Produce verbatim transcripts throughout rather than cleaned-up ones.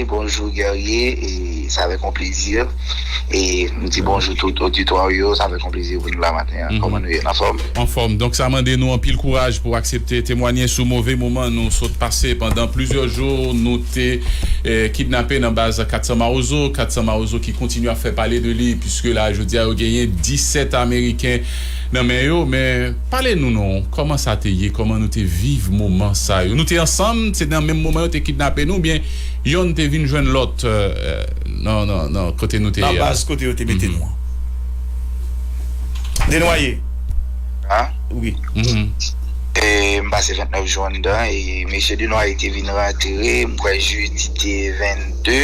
Bonjou Guerrier, e se avèk yon plezi. E m di bonjou tout oditwa yo, se avèk yon plezi pou nou la maten an. Kòman nou ye, n anfòm? Anfòm. Donk sa mande nou anpil kouraj pou aksepte temwanye sou move moman nou sot pase pandan plizyè jou. Nou te eh, kidnape nan baz kat san Mawozo, kat san Mawozo ki kontinye ap fè pale de li, piske la jodi a yo genyen disèt Ameriken nan men yo. Men pale nou non, kòman sa te ye, kòman nou te viv moman sa yo? Nou te ansanm, se nan menm moman yo te kidnape nou, oubyen yonn te vin jwenn lòt eh, nan, nan, nan kote nou te ye a? Nan baz kote yo te mete nou an. Denwaye. Ha? Wi. E m pase vennèf jou anndan e mesye Denwaye te vin rantre, m kwè jedi te vennde,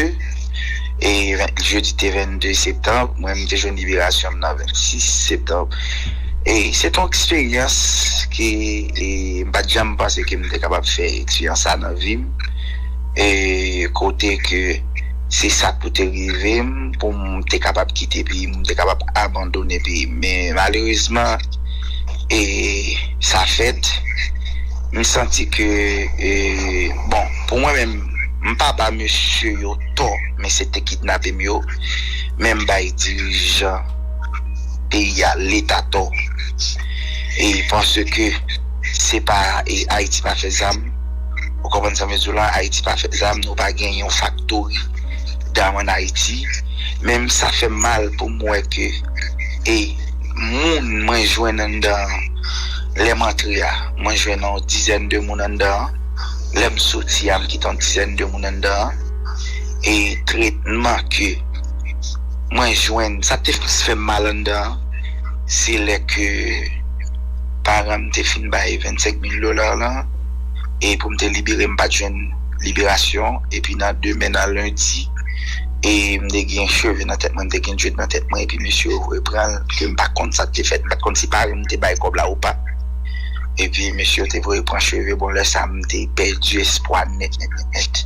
e ven- jedi te vennde septanm, mwen m te jwenn liberasyon m nan vennsis septanm. E se t yon eksperyans ke e, m pa t janm panse ke m te kapab fè eksperyans sa nan vi m. E kote ke se sa k pou te rive m pou m te kapab kite peyi m, m te kapab abandone peyi m. Men malerezman, e sa fèt. M santi ke, e, bon, pou mwen menm, m pa ba mesye yo tò, men se te kidnape m yo, men m bay dirijan peyi a, Leta tò. E paske se pa, e Ayiti pa fè zam. Ou konprann sa m vle di w la? Ayiti pa fè zam, nou pa gen yon faktori dam ann Ayiti. Men sa fè m mal pou m wè ke, e moun mwen jwenn anndan, lè m antre a, mwen jwenn yon dizèn de moun anndan an. Lè m soti a, m kite yon dizèn de moun anndan an. E tretman ke mwen jwenn, sa te plis fè m mal anndan an, se lè ke paran m te fin bay vennsenk mil dola lan, e pou m te libere, m pa t jwenn liberasyon, epi nan demen, nan lendi, e m te gen cheve nan tèt mwen, m te gen dread nan tèt mwen, epi mesye yo voye pran l, ke m pa konn sa k te fèt, m pa t konn si paran m te bay kòb la ou pa. Epi mesye yo te voye pran cheve, bon, lè sa a, m te pèdi espwa nèt, nèt, nèt, nèt.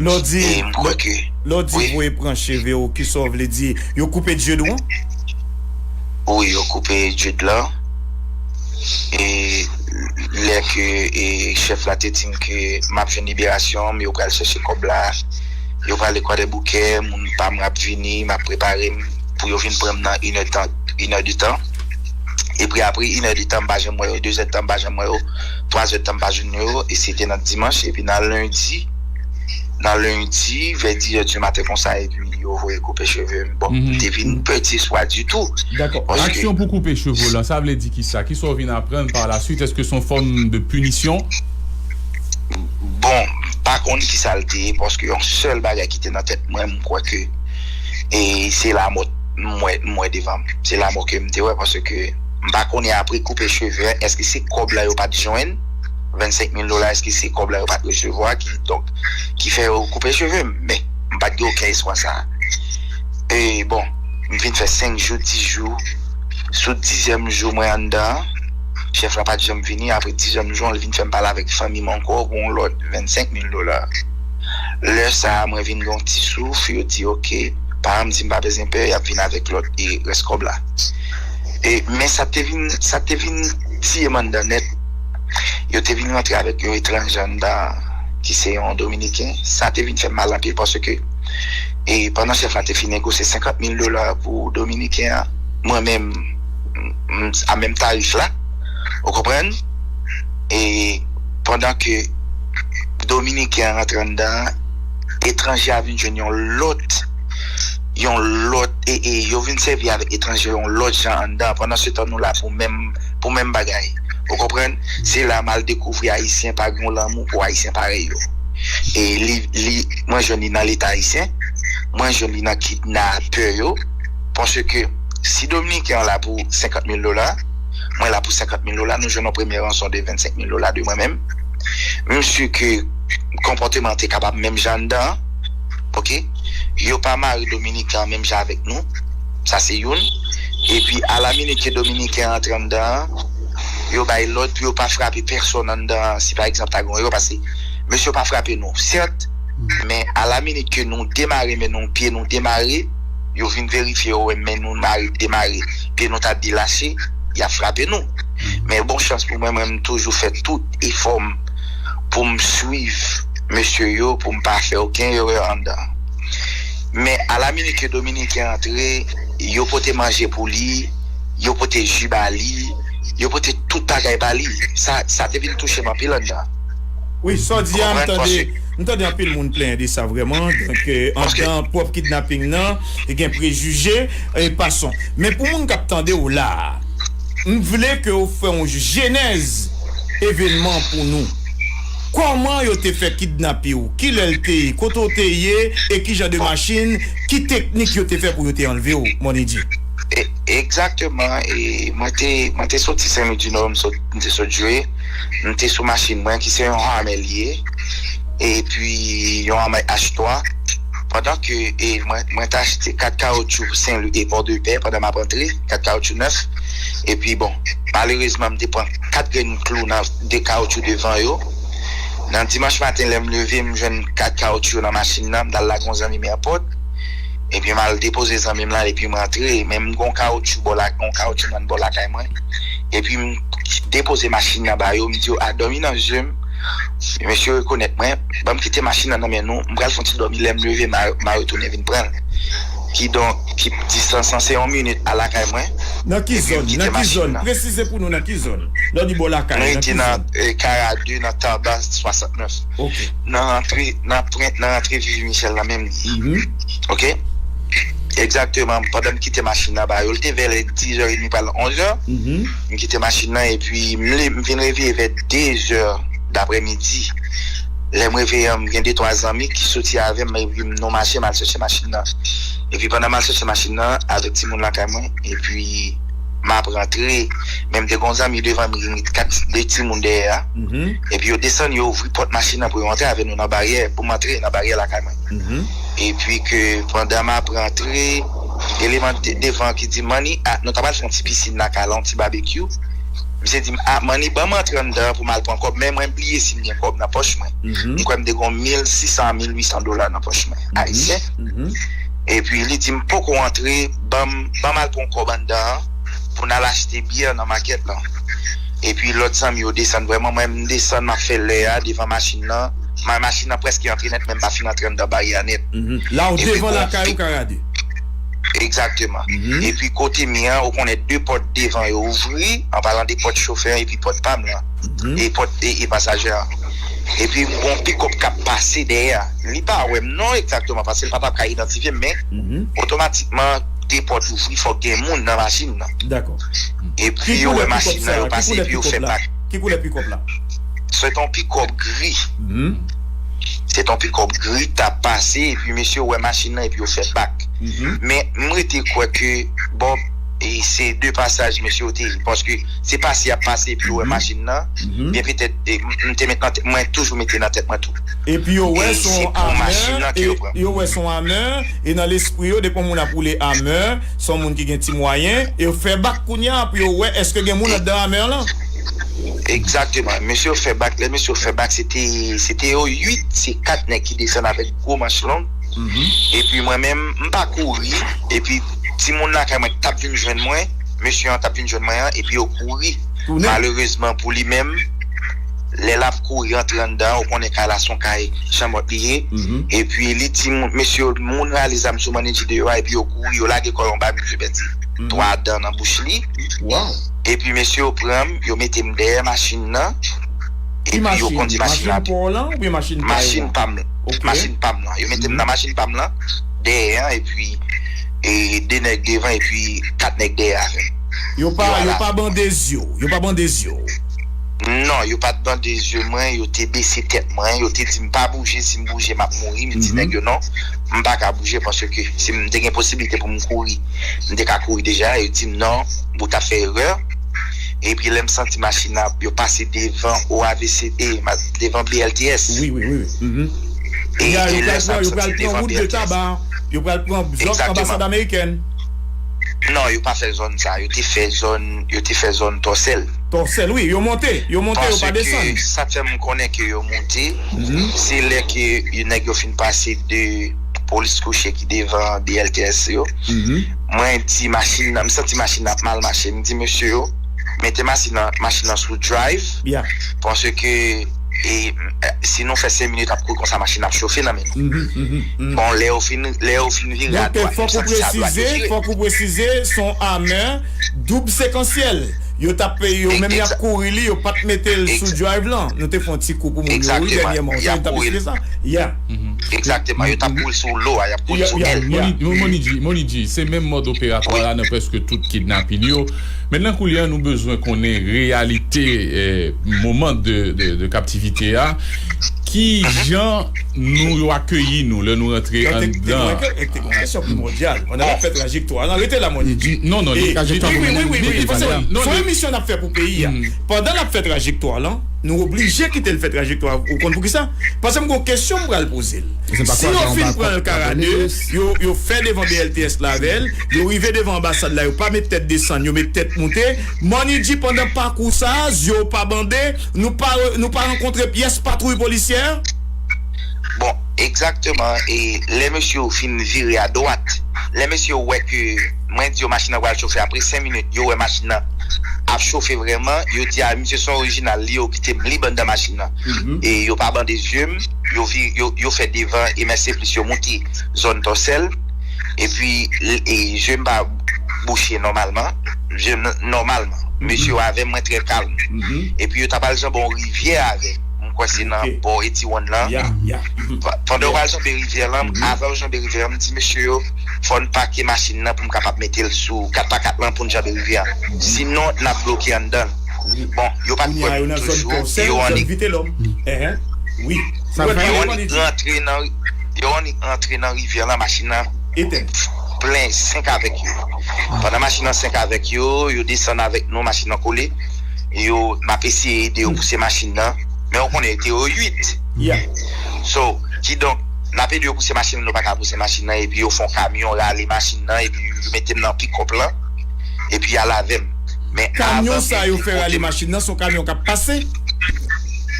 Lè w di, e m kwè ke, lè w di voye pran cheve w, kisa w vle di? Yo koupe dread ou an? Wi, yo koupe dread lan. E lè ke e, chèf la te di m ke m ap jwenn liberasyon m, yo pral chèche kòb la, yo prale Kwadèboukè, moun pa m ap vini, m ap prepare m pou yo vin pran m nan inèdtan, inèdtan. Epi apre inèdtan, m pa janm wè yo, dezèdtan, m pa janm wè yo, twazèdtan, m pa jwenn yo, e se te nan dimanch, epi nan lendi, nan lendi, vè dis è di maten konsa, epi yo voye koupe cheve m. Bon, m te vin pèdi espwa ditou. Dakò. Paske aksyon pou koupe cheve w lan, sa vle di kisa? Kisa w vin aprann pa la suite? Èske se yon fòm de pinisyon? Bon, m pa konn kisa l te ye, paske yon sèl bagay ki te nan tèt mwen, m kwè ke e se lanmò m wè, m wè devan m. Se lanmò ke m te wè, paske m pa konnen apre koupe cheve a, èske se kòb la yo pa t jwenn? Vennsenk mil dola, èske se kòb la yo pa t resevwa ki, donk, ki fè yo koupe cheve m? Men, m pa t gen okenn espwa sa a. E, bon, m vin fè senk jou, dis jou. Sou dizyèm jou mwen anndan an, chèf la pa t janm vini. Apre dizyèm jou an, li vin fè m pale avèk fanmi m ankò pou yon lòt vennsenk mil dola. Lè sa a, mwen vin gen yon ti souf, yo di, oke, paran m di m pa bezwen pè, y ap vin avèk lòt e rès kòb la. E, men sa te vin, sa te vin tiye m anndan nèt. Yo te vin rantre avèk yon etranje anndan, ki se yon Dominiken. Sa te vin fè m mal anpil paske, e, pandan chèf la te fin negosye senkant mil dola pou Dominiken an, mwen menm, m, m, a menm tarif la, ou konprann? E pandan ke Dominiken an rantre anndan, etranje a vin jwenn yon lòt, yon lòt, e, e yo vin sèvi avèk etranje yon lòt jan anndan. Pandan se tan, nou la pou menm, pou menm bagay. Ou konprann? Se la m al dekouvri Ayisyen pa gen yon lanmou pou Ayisyen parèy yo. E li, li, mwen jwenn li nan Leta ayisyen, mwen jwenn li nan kidnapè yo, paske si Dominiken an la pou senkant mil dola, mwen la pou senkant mil dola, nou jwenn yon premye ranson de vennsenk mil dola de mwen menm. M si ke konpòteman an te kapab menm jan anndan an, oke? Yo pa mare Dominiken an menm jan avèk nou, sa se youn. Epi, alaminit ke Dominiken an antre anndan an, yo bay lòd pou yo pa frape pèsonn anndan an, si pa egzanp ta gen yon erè, paske mesye yo pa frape nou, sèt, men alaminit ke nou demare, men nou, pye nou demare, yo vin verifye, yo wè men nou mare, demare, pye nou ta delache, y ap frape nou. Men bon chans pou mwen, mwen, m toujou fè tout efò m pou m swiv mesye yo pou m pa fè okenn erè anndan. Men alaminit ke Dominiken antre, yo pote manje pou li, yo pote ji ba li, yo pote tout bagay ba li. Sa, sa te vin touche m anpil anndan. Wi, sa w di a, m tande, m tande anpil moun plenyen de sa vrèman. Donk, anndan pwòp kidnaping nan, te gen prejije, e pason. Men pou moun k ap tande w la a, m vle ke w fè yon jenèz evènman pou nou. Kòman yo te fè kidnape w? Kilè l te ye? Kote w te ye? E ki jan de machin? Ki teknik yo te fè pou yo te anlve w, Money G? Egzakteman, e mwen te mwen te soti Senlwi di Nò, m sot m te sot jwe, m te sou machin mwen ki se yon Hummer li ye, epi yon Hummer H twa. Pandan ke e mwen mwen t achte kat kawotchou Senlwi e Pòdepè pandan m ap antre, kat kawotchou nèf. Epi bon, malerezman m te pran kat grenn klou nan de kawotchou devan yo. Nan dimanch maten lè m leve, m jwenn kat kawotchou yo nan machin nan, m t al lage yon zanmi m èpòt. Epi m al depoze zanmi m la, epi m rantre. Men m gon kawotchou bò la, gon kawotchou nan bò lakay mwen. Epi m depoze machin nan ba yo, m di yo a dòmi nan zye m. Mesye rekonèt mwen, ban m kite machin nan nan men nou, m pral fè yon ti dòmi, lè m leve m a retounen vin pran l. Kidonk, ki distans lan se yon minit a lakay mwen. Nan ki zòn? Nan ki zòn? Presize pou nou nan ki zòn. Lè w di bò lakay, nan ki zòn? Mwen rete nan Kara de, nan Taba swasantnèf. Nan rantre nan pwent nan rantre Vivi Michèl la menm li. Oke. Egzakteman, pandan m kite machin nan ba yo, l te vè lè dizè edmi pral onzè. M kite machin nan epi m vin reveye vè dezè daprèmidi. Lè m reveye an, m gen de twa zanmi ki soti avè m epi nou mache m al chèche machin nan. Epi pandan m al chèche machin nan avèk timoun lakay mwen, epi m ap rantre, men m te gon zanmi devan m ki gen kat de timoun dèyè a. Epi yo desann, yo ouvri pòt machin nan pou yo antre avè nou nan baryè, pou m antre nan baryè lakay mwen. Epi ke pandan m ap rantre, eleman devan ki di Money, ah, nou ta pral fè yon ti pisin lakay la, yon ti babekyou. Misye di m, ah, Money, ban m antre anndan pou m al pran kòb, men mwen bliye si m gen kòb nan pòch mwen. M kwè m te gon mil sisan a mil wisan dola nan pòch mwen ayisyen. Epi li di m poko antre, ban m ban m al pran kòb anndan an pou n al achte byè nan makèt lan. Epi lòt zanmi yo desann, vrèman mwen m desann, m ap fè lè a devan machin nan. Machin nan prèske antre nèt, men m pa fin antre anndan baryè a nèt. La w devan lakay ou Karade. Egzakteman. Epi kote m ye an, ou konnen de pòt devan yo ouvri, an palan de pòt chofè an epi pòt pa m lan. E pòt e, e pasaje an. Epi m gon pikòp k ap pase dèyè. Li pa wè m non egzakteman, paske l pa t ap ka idantifye m, men otomatikman de pòt ouvri, fòk gen moun nan machin nan. Epi yo wè machin nan, yo pase epi yo fè bak. Ki koulè pikòp la? Se t on pikòp gri. Se t on pikòp gri t ap pase, epi mesye yo wè machin nan epi yo fè bak. Men m rete kwè ke Bob, e se de pasaj mesye yo te ye, paske se pase y ap pase epi yo wè machin nan. Byen petèt, e m te met nan tèt, mwen toujou mete nan tèt mwen tou. Epi yo wè se yon amè, yo wè se yon amè, e nan lespri yo, depi yon moun ap woule amè, se yon moun ki gen ti mwayen, e yo fè bak kounye a pou yo wè èske gen moun anndan amè lan. Egzakteman. Mesye yo fè bak, lè mesye yo fè bak, se te se te yo uit, se kat nèg ki desann avèk gwo manch long. Epi mwen menm, m pa kouri, epi timoun lakay mwen t ap vin jwenn mwen, mesye an t ap vin jwenn mwen an, epi yo kouri. Malerezman pou li menm, lè l ap kouri antre anndan an, ou konnen kay la se yon kay chanmòt li ye. Epi li di moun, mesye yo, moun rale zam sou Money G deyò a, epi yo kouri, yo lage kò yo anba misye, pèdi twa dan nan bouch li. Epi mesye yo pran m, yo mete m dèyè machin nan. Epi yo kondi machin nan. Machin pa m lan. Machin pa m lan. Yo mete m nan machin pa m lan, dèyè an, epi e, de nèg devan epi kat nèg dèyè avè m. Yo pa, yo pa bande zye w, yo pa bande zye w. Non, yo pa t bande zye mwen, yo te bese tèt mwen, yo te di m pa bouje, si m bouje m ap mouri, m di nèg yo non, m pa ka bouje paske si m te gen posiblite pou m kouri, m te ka kouri deja, yo di m non, ou t ap fè erè. Epi lè m santi machin nan ap, yo pase devan O A V C, e, devan B L T S. Wi, wi, wi, wi. E, e lè sa m santi devan B L T S. Yo pral pran wout de Taba, yo pral pran zòn anbasad amerikèn. Non, yo pa fè zòn sa, yo te fè zòn, yo te fè zòn Tòsèl. Tòsèl, wi, yo monte, yo monte, yo pa desann. Paske sa k fè m konnen ke yo monte, se lè ke nèg yo fin pase de polis kouche ki devan B L T S yo. Mwen di machin nan, m santi machin nan ap mal mache. M di mesye yo, mete machin nan, machin nan sou drive. Paske E, e, si nou fè senk minit ap kouri konsa, machin ap chofe nan men nou. Bon, lè yo fin, lè yo fin vire a dwat, nou santi se a dwat yo vire. Donk, fòk ou presize, fòk ou presize, se yon amè doub sekansyèl. Yo t ap, yo menm y ap kouri li, yo pa t mete l sou drive lan. Nou te fè yon ti kou pou moun yo, wi, dènyèman. Egzakteman, y ap kouri l. Yeah. Egzakteman, yo t ap kouri l sou lo a, y ap kouri l sou èl. Monidji, Monidji, se menm mòd operatwa la nan prèske tout kidnapin yo. Mentnan kounye a, nou bezwen konnen reyalite, eh, moman de, de, de kaptivite a. Ki jan nou yo akeyi nou lè nou rantre anndan? Te gon kesyon primòdyal. Pandan n ap fè trajektwa a, rete la, Monidji. Non, non, li, wi, wi, wi, wi, wi, se yon emisyon n ap fè pou peyi a. Pandan n ap fè trajektwa lan, nou oblije kite l fè trajektwa. Ou konn poukisa? Paske m gon kesyon m pral poze l. Si yo fin pran l Karadè, yo, yo fè devan B L T S la avè l, yo rive devan anbasad la, yo pa met tèt desann, yo met tèt moute. Monidji, pandan pakou sa a, zye w pa bande, nou pa, nou pa rankontre pyès patwouy polisyè? Bon, egzakteman, e lè mesye yo fin vire a dwat, lè mesye yo wè ke, mwen di yo machin nan pral chofe, apre senk minit, yo wè machin nan ap chofe vrèman, yo di, "A, misye se yon orijinal, li yo kite m lib anndan machin nan." E yo pa bande zye m, yo vi-, yo, yo fè devan, e mèsi plis yo moute zòn Tòsèl. Epi, e zye m pa bouche nòmalman, zye m nòmalman. Mesye yo avè m, mwen trè kalm. Epi yo t ap al janbe yon rivyè avè m. M kwè se nan bò Etiwonn lan. Pa-, pandan yo pral janbe rivyè lan, avan yo janbe rivyè lan, m di mesye yo, fò n pake machin nan pou m kapab mete l sou kat pa kat lan pou n janbe rivyè an. Sinon, n ap bloke anndan l. Bon, yo pa t kwè m toujou, e yo annik, yo annik rantre nan, yo annik rantre nan rivyè lan, machin nan plen senk avèk yo. Pandan machin nan senk avèk yo, yo desann avèk nou, machin nan kole. Yo, n ap eseye ede yo pouse machin nan, men ou konnen, te yo uit. So, kidonk, n ap ede yo pouse machin nan, nou pa ka pouse machin nan, epi yo fè yon kamyon rale machin nan, epi yo mete m nan pikòp lan, epi y al avè m. Men kamyon sa yo fè rale machin nan, se yon kamyon k ap pase?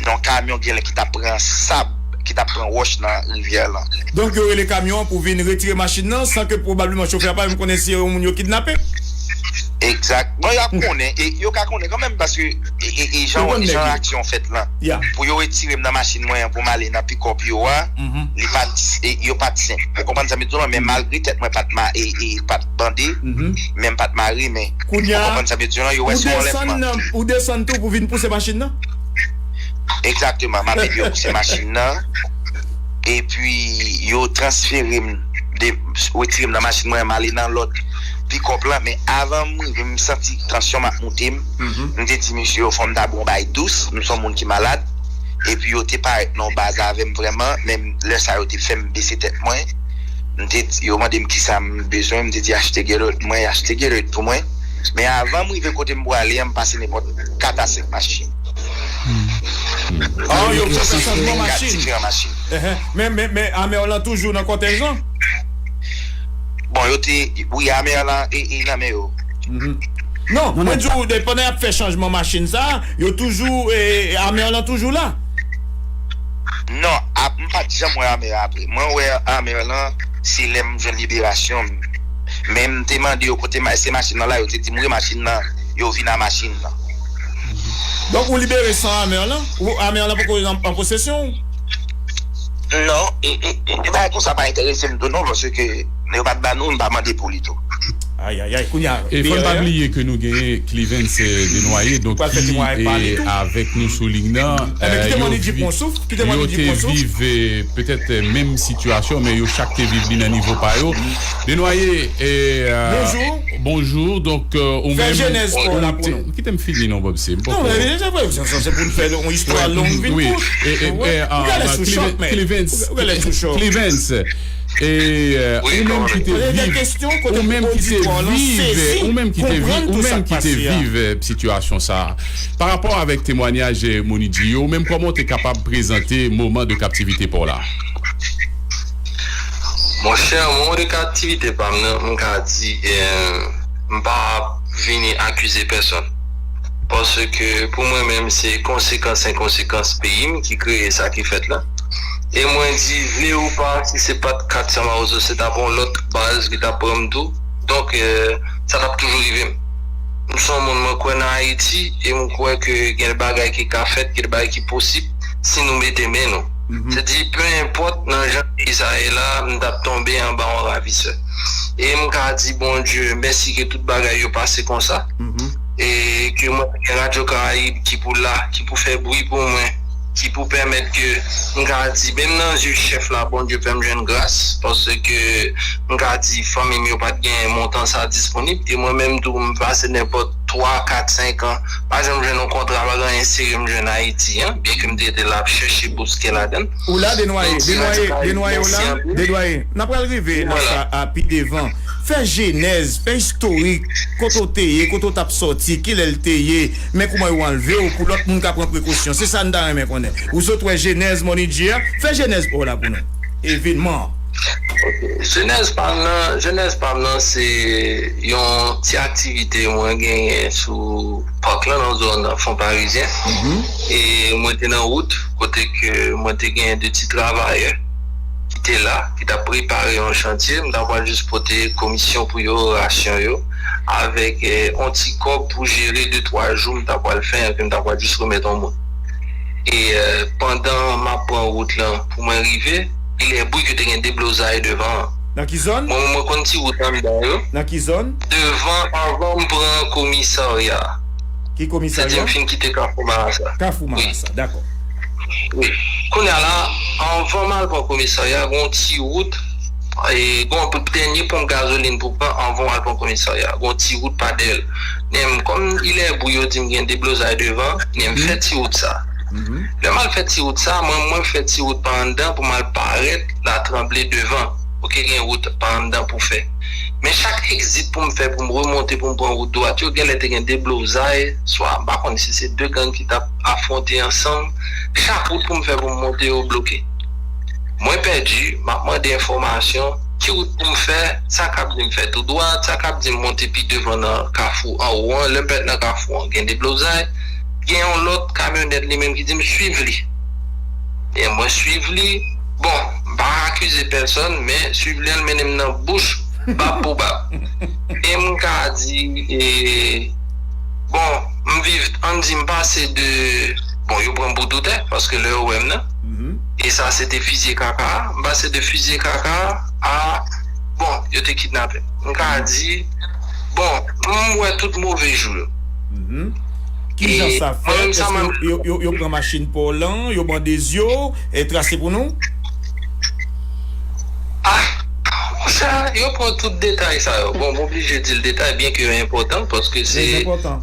Non, kamyon genlè ki t ap pran sab, ki t ap pran wòch nan rivyè lan. Donk, yo rele kamyon an pou vin retire machin nan, san ke pwobableman chofè a pa menm konnen si se yon moun yo kidnape? Egzak. Bon, y ap konnen, e yo ka konnen kanmenm, paske, e, e, e jan, jan aksyon fèt lan. Pou yo retire m nan machin mwen an, pou m ale nan pikòp yo a, li pa t, e, yo pa t senp. Ou konprann sa m di w lan? Men malgre tèt mwen pa t ma-, e, e, pa t bande, men m pa t mare, men ou konprann sa m di w lan, yo wè se yon lèvman. Ou desann tou pou vin pouse machin nan? Egzakteman, m ap ede yo pouse machin nan. Epi, yo transfere m, de, retire m nan machin mwen, m ale nan lòt pikòp lan. Men avan m rive, m santi tansyon m ap moute m. M te di mesye yo, fò m ta bwè yon bagay dous, m se yon moun ki malad. Epi yo te parèt nan yon baz avè m vrèman, men lè sa yo te fè m bese tèt mwen. M te di, yo mande m kisa m bezwen, m te di achte Gatorade pou mwen, y achte Gatorade pou mwen. Men avan m rive kote m prale an, m pase nenpòt kat a senk machin. Ah, yo fè chanjman machin. Kat diferan machin. Men, men, men Amèr lan toujou nan kòtèj lan? Bon, yo te, wi, Amèr lan, e, e nan men yo. Non, mwen di w, de, pandan y ap fè chanjman machin sa, yo toujou, e, Amèr lan toujou la? Non, ap, m pa t janm wè Amèr apre. Mwen wè Amèr lan, se lè m jwenn liberasyon m. Men m te mande yo kote ma-, se machin nan la, yo te di m wi machin nan, yo vin a machin nan. Donk ou libere san Amèr lan? Ou Amèr lan poko an, an posesyon w? Non, e, e, e, e bagay konsa pa enterese m tou non, paske yo pa t ba nou, m pa mande pou li tou. Ayayay, kounye a. E fò n pa bliye ke nou genyen Clevens, eh, Desnoyers, donk ki, eh, avèk nou sou liy nan. Yo te viv, eh, petèt, eh, menm sitiyasyon, men yo chak te viv li nan nivo pa yo. Desnoyers, eh, bonjou. Donk, eh, ou menm, kite m fini non, Bob, se m poko. Non, men se vre, se pou n fè yon istwa long vin kout. Wi, e, e, Clevens, Clevens, e, ou menm ki te viv, ou menm ki te viv, ou menm ki te viv, ou menm ki te viv, eh, sitiyasyon sa a. Pa rapò avèk temwanyaj, eh, Monidji yo, ou menm kòman w te kapab prezante moman de kaptivite pa w la? Monchè, moman de kaptivite pa m nan, m ka di, eh, m pa ap vini akize pèsonn. Paske pou mwen menm, se konsekans, enkonsekans peyi m ki kreye sa ki fèt la. E mwen di, vle ou pa, si se pa t Kat San Mawozo, se t ap yon lòt baz ki t ap pran m tou. Donk, eh, sa t ap toujou rive m. M se yon moun, mwen kwè nan Ayiti, e m kwè ke gen bagay ki ka fèt, gen bagay ki posib. si nou mete men nou. Se di, pe enpòt nan jan peyi sa ye la, m t ap tonbe anba yon ravisè. E m ka di Bondye mèsi ke tout bagay yo pase konsa. E ke mwen gen Radyo Karayib ki pou la, ki pou fè bri pou mwen, ki pou pèmèt ke m ka di, menm nan zye chèf la, Bondye fè m jwenn gras, paske m ka di fanmi m yo pa t gen montan sa disponib, e mwen menm tou, m pase nenpòt twa, kat, senk an, pa janm jwenn yon kontra, pa gen anyen serye m jwenn Ayiti, en, byen ke m te rete la ap chèche bous ke ladan l. Ou la, Denwaye, Denwaye, Denwaye, ou la, Denwaye. N ap pral rive nan sa a pi devan. Fè jenèz, fè istorik, kote w te ye, kote w t ap sòti, kilè l te ye, men kouman yo anlve w pou lòt moun ka pran prekosyon. Se sa n ta renmen konnen. Ou sot wè jenèz Money G a, fè jenèz pa w la pou nou. Evenman an. Ok. Jenèz pa m nan, jenèz pa m nan se yon ti aktivite mwen genyen sou pak lan nan zòn Fon Parizyen. E mwen te nan wout kote ke mwen te genyen de ti travayè ki te la, ki t ap prepare yon chantye. M ta pral jis pote komisyon pou yo, rasyon yo, avèk eh, yon ti kòb pou jere de twa jou m ta pral fè, epi m ta pral jis remèt yon moun. E eh, pandan m ap pran wout lan pou mwen rive, ilèbri ke te gen deblozay devan an. Nan ki zòn? Mwen, mwen konn ti wout anndan yo. Nan ki zòn? Devan, anvan m pran komisarya. Ki komisarya? Se di m fin kite Kafou Marasa. Kafou Marasa, dakò. Wi. Kounye a la, anvan m al pran komisarya, gen yon ti wout, e, gen yon dènye ponp gazolin pou pran anvan w al pran komisarya. Gen yon ti wout pa dèyè l. Men m, kòm ilèbri yo di m gen deblozay devan, men m fè ti wout sa. Lè m al fè ti wout sa, mwen, mwen fè ti wout pa anndan pou m al parèt Latranble devan. Ok, gen wout pa anndan pou fè. Men chak egzit pou m fè, pou m remonte, pou m pran wout dwat yo, genlè te gen deblozay, swa, m pa konn si se de gang ki t ap afwonte ansanm. Chak wout pou m fè pou m monte yo bloke. Mwen pèdi, m ap mande enfòmasyon, ki wout pou m fè, sa k ap di m fè tou dwat, sa k ap di m monte pi devan nan kafou anwo an, lè m pèt nan kafou an, gen deblozay, gen yon lòt kamyonèt li menm ki di m swiv li. E mwen swiv li, bon, m pa akize pèsòn, men swiv li an mennen m nan bouch, bab pou bab. E m ka di, e, bon, m viv, ann di m pase de, bon, yo pran m pou doutè, paske lè yo wè m nan, e sa se te fizye kaka a, m pase de fizye kaka a, bon, yo te kidnape m. M ka di, bon, m wè tout move jou yo. Ki jan sa fèt? Èske yo, yo, yo pran machin pa w lan, yo bande zye w, e trase pou nou? Ah, monchè, yo pran tout detay sa yo. Bon, m oblije di l detay, byen ke yo enpòtan, paske se,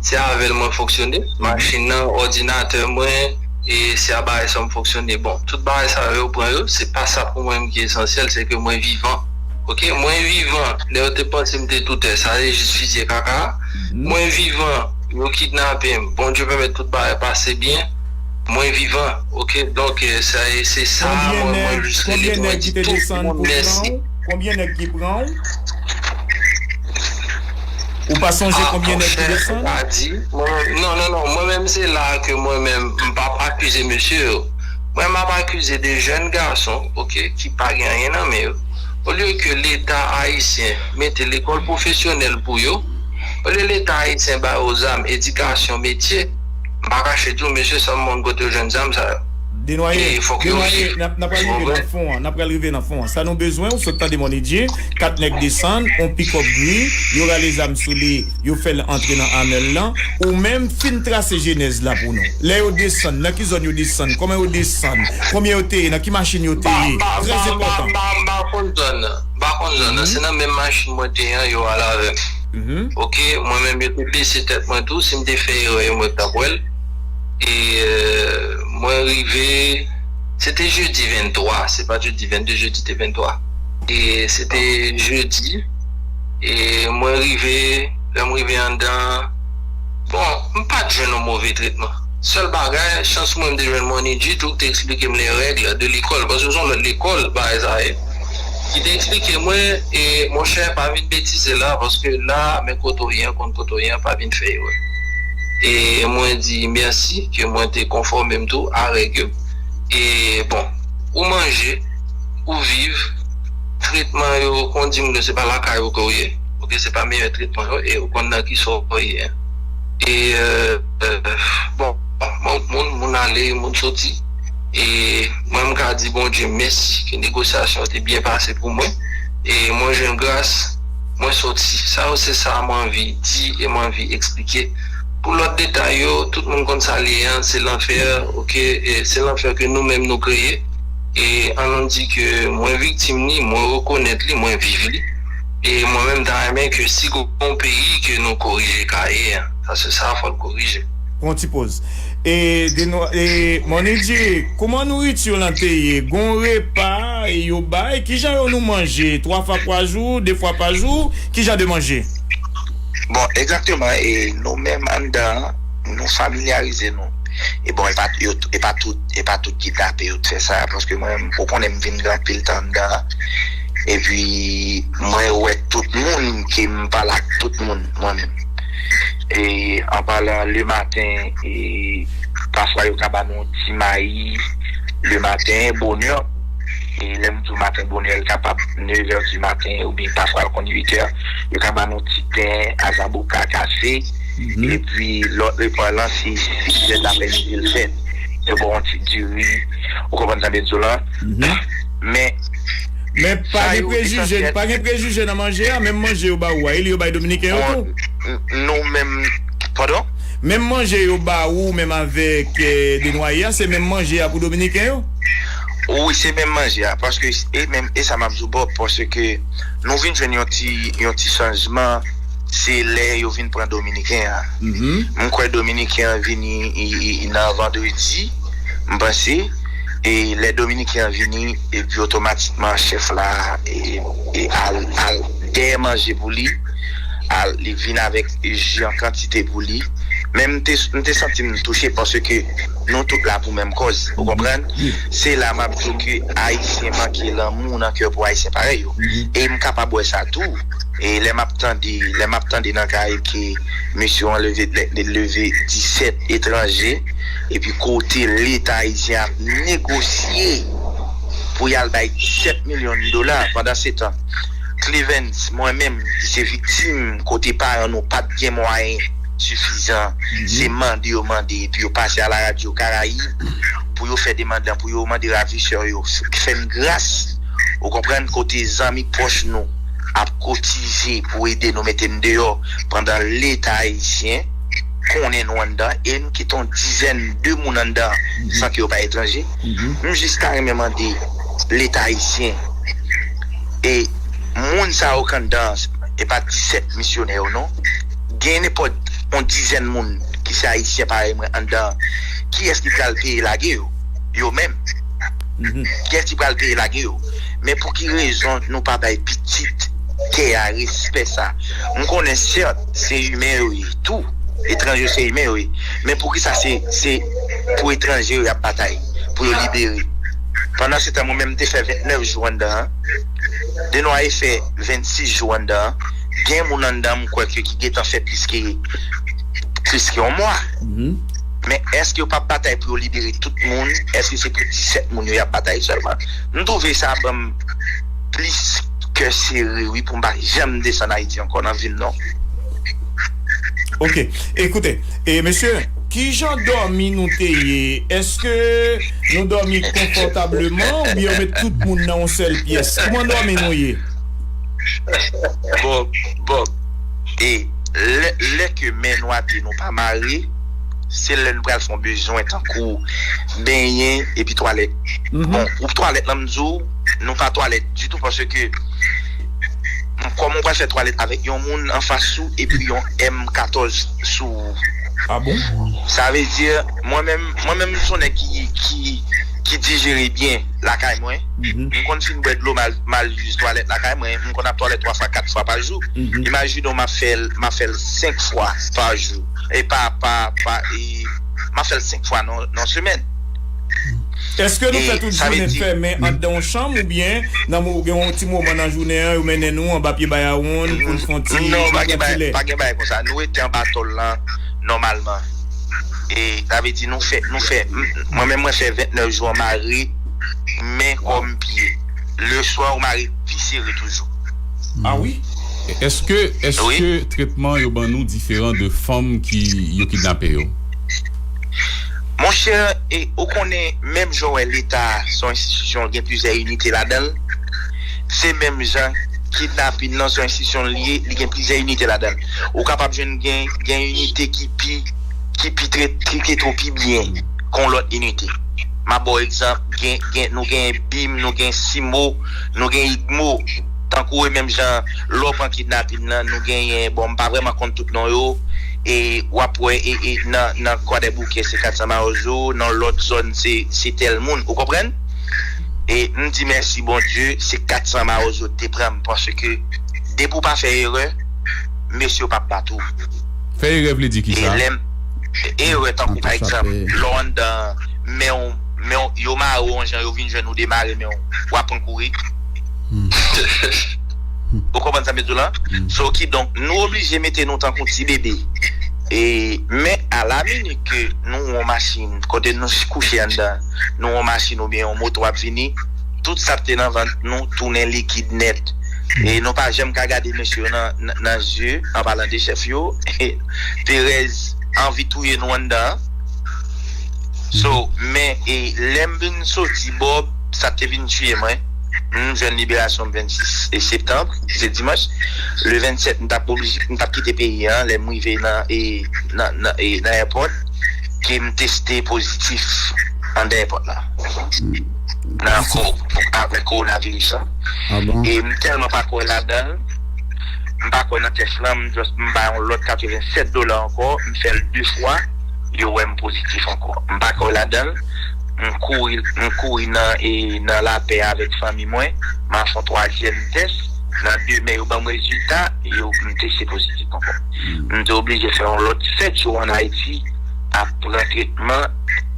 se avè l mwen fonksyone. Machin nan, òdinatè mwen, e se a bagay sa m fonksyone. Bon, tout bagay sa yo, yo pran yo, se pa sa pou mwen ki esansyèl, se ke mwen vivan. Ok, mwen vivan. Lè yo te panse m te doutè, sa se jis fizye kaka. Mwen vivan, yo kidnape m. Bondye pèmèt tout bagay pase byen. Mwen vivan, ok? Donk, eh, sa, se sa, mwen, mwen jis rele pou mwen di tout moun mèsi. Konbyen nèg ki pran w? Ou pa sonje konbyen nèg ki desann? Ah, monchè, pa di. Mwen, non, non, non, mwen menm se la ke mwen menm, m p ap akize mesye yo. Mwen, m ap akize de jèn gason, ok, ki pa gen anyen nan men yo. Olye ke Leta ayisyen mete lekòl pwofesyonèl pou yo, olye Leta ayisyen ba yo zam, edikasyon, metye, m pa kache di w, mesye, sa m konn kote yo jwenn zam sa yo. Denwaye, Denwaye, n ap, n ap pral rive nan fon an, n ap pral rive nan fon an. Sa nou bezwen, ou sot tande Money G, kat nèg desann, on pikòp gri, yo rale zam sou li, yo fè l antre nan amèl lan, ou menm fin trase jenèz la pou nou. Lè yo desann, nan ki zòn yo desann, kòman yo desann, konbyen yo te ye, nan ki machin yo te ye, trè enpòtan. M pa konn zòn nan, m pa konn zòn nan, se nan menm machin mwen te ye an, yo al avè m. Ok, mwen menm yo te bese tèt mwen tou, si m te fè erè, e mwen k t ap wè l. E, euh, mwen rive, se te jedi venntwa, se pa t jedi vennde, jedi te venntwa. E se te jedi, e mwen rive, lè m rive anndan, bon, m pa t jwenn yon move tretman. Sèl bagay, chans mwen m te jwenn Money G tou ki te eksplike m les règles de l'école, paske se yon lòt lekòl, bagay sa ye. Ki te eksplike mwen, e monchè, pa vin betize la, paske la, men kote w ye an, konn kote w ye an, pa vin fè erè. E mwen di mèsi ke mwen te konfòme m tou a règ yo. E bon, ou manje, ou viv, tretman yo, kon di moun yo, se pa lakay ou ke w ye. Ok, se pa meyè tretman yo, e ou konn nan kisa w ye. E, euh, euh, bon, mwen, moun, moun ale, moun soti. E mwen, m ka di Bondye mèsi ke negosyasyon te byen pase pou mwen. E mwen jwenn gras, mwen soti. Sa yo se sa mwen anvi di e mwen anvi eksplike. Pou lòt detay yo, tout moun konn sa l ye an, se lanfè, oke, e se lanfè ke nou menm nou kreye. E ann di ke mwen viktim li, mwen rekonèt li, mwen viv li. E mwen menm, m ta renmen ke si gon peyi ke nou korije Kaye an, paske sa fò l korije. Pran ti poz. E, de nou, e, Money J, kouman nouriti w lan te ye? Gon repa yo bay? Kijan yo nou manje? Twa fwa pa jou? De fwa pa jou? Kijan de manje? Bon, egzakteman, e nou menm anndan an, nou familyarize nou. E bon, e pa, yo, e pa tout, e pa tout kidnape yo t fè sa, paske mwen, ou konnen m vin gen anpil tan anndan an. Epi, mwen wè tout moun, ke m pale ak tout moun, mwen menm. E, an palan le maten, e, pafwa yo ka ba nou ti mayi, le maten, bonè. E lè m di w maten bonè, l kapab nèf è di maten, oubyen pafwa l konn uit è. Yo ka ba nou ti pen, azaboka, kafe. Epi lòt repa lan, se sis è d aprèmidi l fèt. Yo ba w yon ti diri. Ou konprann sa m vle di w lan? Men, men pa gen prejije, pa gen prejije nan manje a, menm manje yo ba ou a, e li yo bay Dominiken yo tou? Bon, n-, n-, nou menm, padon? Menm manje yo ba ou, menm avèk, eh, Denwaye a, se menm manje a pou Dominiken yo? Wi, se menm manje a, paske, e menm, e sa m ap di w, Bob, paske nou vin jwenn yon ti, yon ti chanjman, se lè yo vin pran Dominiken an. M kwè Dominiken an vini, i, i, i nan vandredi, m panse, e lè Dominiken an vini, epi otomatikman chèf la, e, e al, al dèyè manje pou li, al, li vin avèk ji an kantite pou li. Men m te, m te santi m touche paske nou tout la pou menm kòz, ou konprann? Se la m ap di w ke Ayisyen manke lanmou nan kè pou Ayisyen parèy yo. E m kapab wè sa tou. E lè m ap tande, lè m ap tande nan kay ke mesye yo anleve, leve disèt etranje, epi kote Leta ayisyen ap negosye pou y al bay disèt milyon dola, pandan se tan, Clevens, mwen menm, ki se viktim, kote paran nou pa t gen mwayen sifizan, se mande yo mande, epi yo pase a la radyo Karayib pou yo fè demann lan, pou yo mande ravisè yo f-, fè n gras, ou konprann, kote zanmi pwòch nou ap kotize pou ede nou mete n deyò, pandan Leta ayisyen konnen nou anndan, e n kite yon dizèn de moun anndan san ke yo pa etranje. M jis ta renmen mande Leta ayisyen, e moun sa yo k anndan, e pa disèt misyonè yo non. Gen nenpòt yon dizèn moun ki se ayisyen parèy mwen anndan, kiyès ki pral peye lage yo? Yo menm. Kiyès ki pral peye lage yo? Men pou ki rezon nou pa bay pitit tè a respè sa? M konnen sèt, se imen yo ye tou. Etranje yo se imen yo ye. Men poukisa se, se pou etranje yo y ap batay, pou yo libere? Pandan se tan, mwen menm, m te fè ventnèf jou anndan an. Denwaye fè vennsis jou anndan an. Gen moun anndan, m kwè ke ki gentan fè plis ke, plis ke yon mwa. Men èske yo p ap batay pou yo libere tout moun? Èske se pou disèt moun yo y ap batay sèlman? M twouve sa ban m plis kè sere, wi, pou m pa janm desann Ayiti ankò nan vi m non. Oke, ekoute, e mesye, kijan dòmi nou te ye? Èske nou dòmi konfòtableman oubyen yo met tout moun nan yon sèl pyès? Kouman dòmi nou ye? Bon, bon. E lè, lè ke men nou ate nou pa mare, se lè nou pral fè yon bezwen tankou benyen epi twalèt. Bon, pou twalèt lan, m di w, nou pa twalèt ditou paske kòman w pral fè twalèt avèk yon moun anfas ou epi yon M katòz sou ou? Ah bon? Sa vle di, mwen menm, mwen menm, m se yon nèg ki, ki, ki dijere byen lakay mwen. M konn fin bwè dlo, m al, m al ize twalèt lakay mwen. M konn ap twalèt twa fwa, kat fwa pa jou. Imajine w, m ap fè l, m ap fè l senk fwa pa jou. E pa, pa, pa, e, m ap fè l senk fwa nan, nan semèn. Èske nou fè tout jounen fèmen anndan yon chanm oubyen nan mo-, gen yon ti moman nan jounen an, yo mennen nou anba pye bayawonn pou n fè yon ti, non, pa gen bagay, pa gen bagay konsa. Nou rete anba tòl lan nòmalman. E sa vle di nou fè, nou fè, m-, mwen menm mwen fè ventnèf jou an mare, men kò m pye. Leswa ou mare pi sere toujou. Ah wi? Èske, èske tretman yo ban nou diferan de fanm ki yo kidnape yo? Monchè, e, ou konnen, menm jan w wè Leta se yon enstitisyon, gen plizyè inite ladan l, se menm jan kidnapin nan se yon enstitisyon li ye, li gen plizyè inite ladan l. Ou kapab jwenn gen, gen inite ki pi, ki pi trete, trete w pi byen ke yon lòt inite. M ap ba w egzanp, gen, gen, nou gen bim, nou gen simo, nou gen igmo. Tankou e menm jan lè w pran kidnapin nan, nou genyen, bon, m pa vrèman konn tout non yo, e w ap wè, e, e nan, nan Kwadèboukè, se kat san mawozo, nan lòt zòn, se, se tèl moun, ou konprann? E m di mèsi Bondye, se kat san mawozo te pran m, paske depi w pa fè erè, mesye yo p ap bat ou. Fè erè vle di E kisa? Lè m, erè tankou pa egzanp, lè w anndan, men w, men w, yo mare w yon jan, yo vin jwenn ou demare men w, w ap pran kouri. Ou konprann sa m di w la? So, kidonk, nou oblije mete nou tankou ti bebe. E, men, a la minit ke nou yon machin, kote nou kouche anndan, nou yon machin oubyen yon moto ap vini, tout sa k te nan vant nou tounen likid nèt. E nou pa janm ka gade mesye yo nan, nan, nan zye, an palan de chèf yo, Perez anvi touye nou anndan an. So, men, e, lè m vin soti Bòb, sa te vin tiye mwen. M jwenn liberasyon m vennsis septanm, se dimanch. Le vennsèt, m t ap oblije, m t ap kite peyi a, lè m rive nan, e, nan, nan, e, nan èpòt, ke m teste pozitif anndan èpòt la. Nan ko-, avèk kowonaviris la. E m tèlman pa kwè ladan l, m pa kwè nan tès lan, m just, m bay yon lòt katrevennsèt dola ankò, m fè l de fwa, yo wè m pozitif ankò. M pa kwè ladan l, m kouri, m kouri nan, e, nan lapè avèk fanmi mwen, m al fè yon twazyèm tès, nan demen yo ban m rezilta, yo, m teste pozitif ankò. M te oblije fè yon lòt sèt jou ann Ayiti, ap pran tretman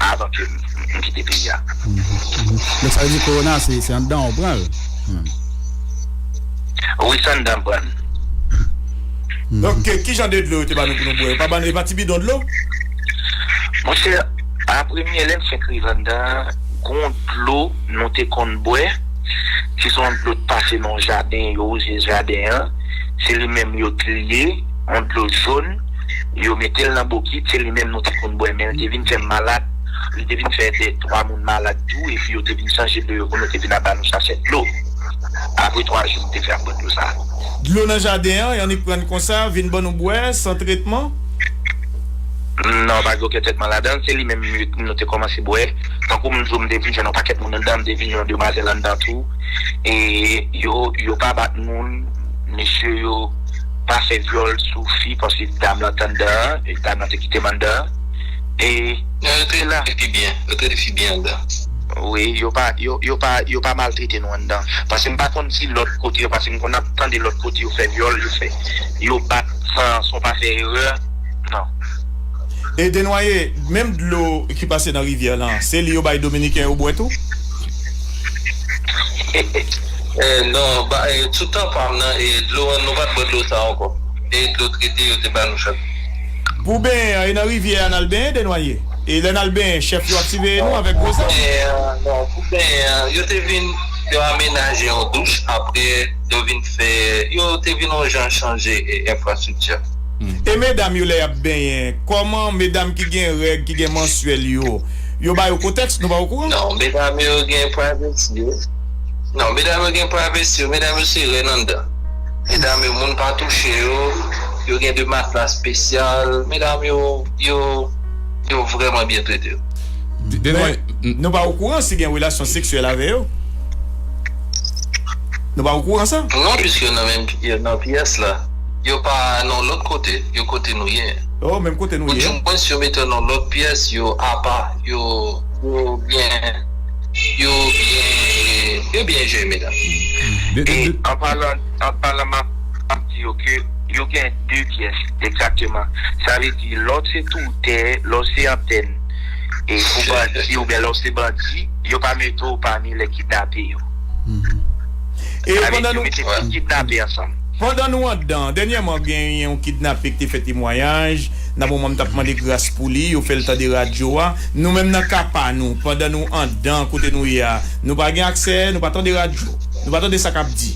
avan ke m, m kite peyi a. Donk sa vle di kowona se, se anndan w pran l? Wi, se anndan m pran l. Donk, ki jan de dlo yo te ba nou pou nou bwè? Yo pa ban nou, e pa ti bidon dlo? Monchè, a premye lè m fenk rive anndan an, gon dlo nou te konn bwè, se yon dlo t pase nan yon jaden, yo wouze jaden an, se li menm yo triye, yon dlo jòn, yo mete l nan bokit, se li menm nou te konn bwè, men l te vin fè m malad, li te vin fè de twa moun malad tou, epi yo te vin chanje dlo yo pou nou, te vin ap ba nou sachè dlo. Apre twa jou, nou te fè ap bwè dlo sa a. Dlo nan jaden an, y annik pran konsa, vin ban nou bwè, san tretman? Non, pa gen okenn tretman ladan l, se li menm nou te kòmanse bwè. Tankou m di w, m te vin jwenn yon pakèt moun anndan, m te vin jwenn yon demwazèl anndan tou. E yo, yo pa bat moun, mesye yo pa fè vyòl sou fi, paske dam lan t anndan an, e dam lan te kite m anndan an. E Yo trete fi byen, yo trete fi byen anndan. Wi, yo pa, yo, yo pa, yo pa maltrete nou anndan. Paske m pa konn si lòt kote yo, paske m konn ap tande lòt kote yo fè vyòl, yo fè, yo bat san, san w pa fè erè. Non. E Denwaye, menm dlo ki pase nan rivyè lan, se li yo bay Dominiken yo bwè tou? Eh, non, ba, eh, sou tan pa m nan, eh, dlo an, nou pa t bwè dlo sa ankò. E dlo trete yo te ba nou chak. Pou benyen an, e nan rivyè a n al benyen, Denwaye? E lè n al benyen, chèf yo ap siveye nou avèk gwo zam? Eh, non, pou benyen an, yo te vin, yo amenaje yon douch, apre, yo vin fè, yo te vin yon jan chanje, eh, enfrastrikti a. E medam yo lè y ap benyen, kòman medam ki gen règ, ki gen mansyèl yo, yo ba yo kotèks, nou pa okouran? Non, medam yo gen privesi yo. Non, medam yo gen privesi yo, medam yo se rèn anndan. Medam yo, moun pa touche yo, yo gen de matla espesyal, medam yo, yo, yo vrèman byen trete yo. Men, nou pa okouran si gen relasyon seksyèl avè yo? Nou pa okouran sa? Non, piske yo nan menm, yo nan pyès la. Yo pa nan lòt kote, yo kote nou ye. Oh, menm kote nou ye. Oudimwens yo mete yo nan lòt pyès, yo apa, yo, yo byen, yo byen, yo byen jere, medam. E an palan, an palan, m ap, m ap di yo ke yo gen de pyès, egzakteman. Sa vle di, lè w se toutè, lè w se antèn, e pou bandi, oubyen lè w se bandi, yo pa mete w pami lè kidnape yo. E pandan nou, kidnape ansanm. Pandan nou anndan, dènyèman gen yon kidnape ki te fè temwayaj, nan moman m t ap mande gras pou li, yo fè l tande radyo a. Nou menm nan ka pa nou, pandan nou anndan kote nou ye a, nou pa gen aksè, nou pa tande radyo, nou pa tande sa k ap di.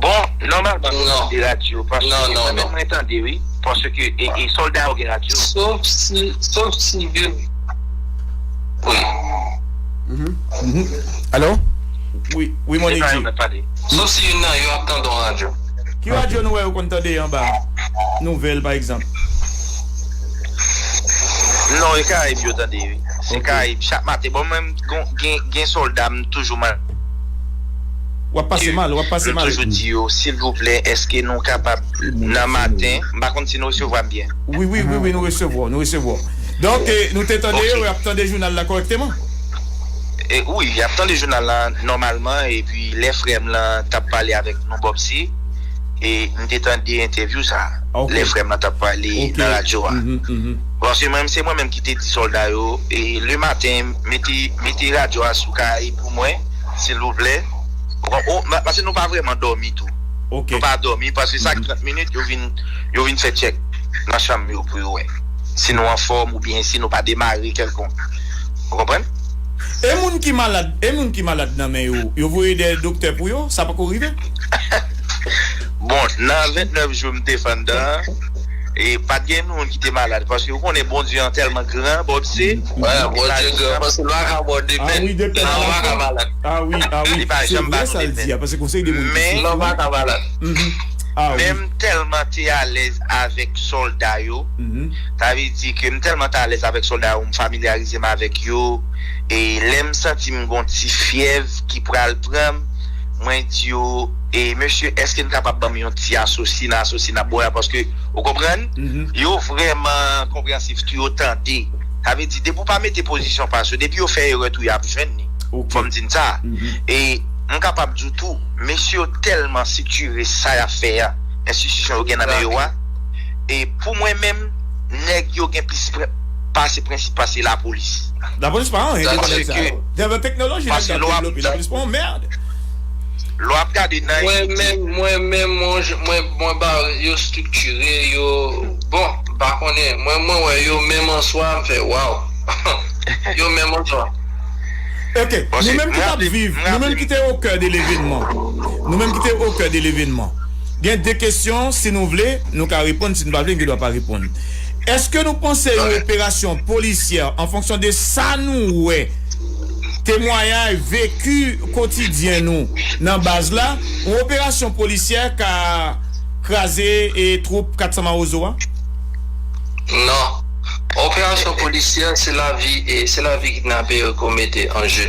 Bon, nòmalman nou tande radyo, paske mwen menm mwen tande wi. Paske e, e sòlda yo gen radyo. Sof si, sof si gen. Wi. Mhm. Mhm. Alo? Wi, wi, Money G. Sof si youn nan yo ap tande yon radyo. Ki radyo nou wè yo konn tande anba? Nouvèl, pa egzanp. Non, e Karayib yo tande, wi. Se Karayib. Chak maten, bon, mwen, gen, gen sòlda, m toujou mal. W ap pase mal, w ap pase mal. M toujou di yo, silvouplè, èske nou kapab, nan maten, m pa konn si nou resevwa m byen. Wi, wi, wi, wi, nou resevwa w, nou resevwa w. Donk, eh, nou te tande yo, y ap tande jounal la kòrèkteman? E, wi, y ap tande jounal la nòmalman, epi lè frè m lan t ap pale avèk nou Bòb si, e m te tande entèvyou sa, lè frè m lan t ap pale nan radyo a. Paske mwen, se mwen menm ki te di sòlda yo, e lematen, mete, mete radyo a sou Karayib pou mwen, silvouplè. Paske nou pa vrèman dòmi tou. Nou pa dòmi, paske chak trant minit, yo vin, yo vin fè tchèk nan chanm yo pou yo wè si nou anfòm oubyen si nou pa demare kèlkonk. Ou konprann? E moun ki malad, e moun ki malad nan men yo, yo voye de doktè pou yo, sa poko rive? Bon, nan ventnèf jou m te fè anndan an, e pa t gen moun ki te malad, paske ou konnen Bondye an tèlman gran, Bòb se. Wi, Bondye gran, paske lwa ka ba w de pèn, lwa ka malad. Ah wi, ah wi, se vre sa l di a, paske konsèy de moun ki soufri. Men, ah wi. Men m tèlman te alèz avèk sòlda yo, sa vle di ke m tèlman te alèz avèk sòlda yo, m familyarize m avèk yo, e lè m santi m gon ti fyèv ki pral pran m, mwen di yo, e mesye, èske n kapab ban m yon ti asosi nan asosi n ap bwè a? Paske, ou konprann? Yo vrèman konpreyansif tou, yo tande. Sa vle di, depi w pa mete pozisyon pa sou, depi yo fè erè tou, y ap jwenn li. Fò m di n sa. E m kapab di w tou, mesye yo tèlman sitirye sa y ap fè a, enstitisyon yo gen nan men yo a, e pou mwen menm, nèg yo gen plis pase prensip pase lapolis. Lapolis pa anyen depi nèg sa yo. Devan teknoloji nèg yo ap devlope, lapolis pa yon mèd. Lè w ap gade nan Ayiti. Mwen menm, mwen menm, mwen, mwen ba yo estriktire, yo, bon, m pa konnen. Mwen, mwen wè yo menm an swa, m fè, waw. Yo menm an swa. Ok, nou menm ki t ap viv, nou menm ki te o kè de levenman. Nou menm ki te o kè de levenman. Gen de kesyon, si nou vle, nou ka reponn, si nou pa vle, nou gen dwa pa reponn. Èske nou panse yon operasyon polisyè, an fonksyon de sa nou wè, temwayaj, veki kotidyen nou nan baz la, yon operasyon polisyè ka kraze e twoup kat san Mawozo a? Non. Operasyon polisyè, se lavi, e se lavi kidnapè yo ke w mete an je.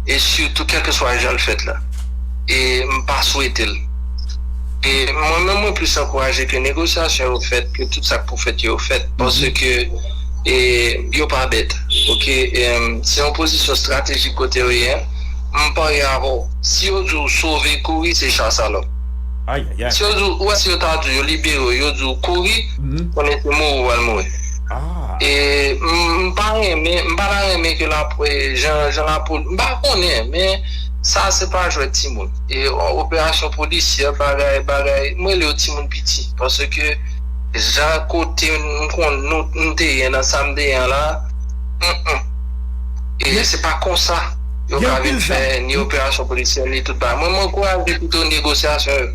E sitou, kèlkeswa jan l fèt la. E m pa swete l. E mwen menm, mwen plis ankouraje ke negosyasyon yo fèt, ke tout sa k pou fèt yo fèt. Paske e, yo pa bèt. Oke? E, se yon pozisyon estratejik kote yo ye. M parye avè w. Si yo di w sove, kouri, se chas alò. Si yo di w, ou wè si yo ta di w yo libere w, yo di w kouri, konnen se mouri w pral mouri. E m, m pa renmen, m pa ta renmen ke la, e, jan, jan lapoli, m pa konnen, men sa se pa jwèt timoun. E operasyon polisyè, bagay, bagay, m rele yo timoun piti. Paske jan kote m konn nou, m te ye nan sa m te ye an la, mm, mm. E se pa konsa yo ka vin fè ni operasyon polisyè, ni tout bagay. Mwen, m ankouraje pito negosyasyon yo.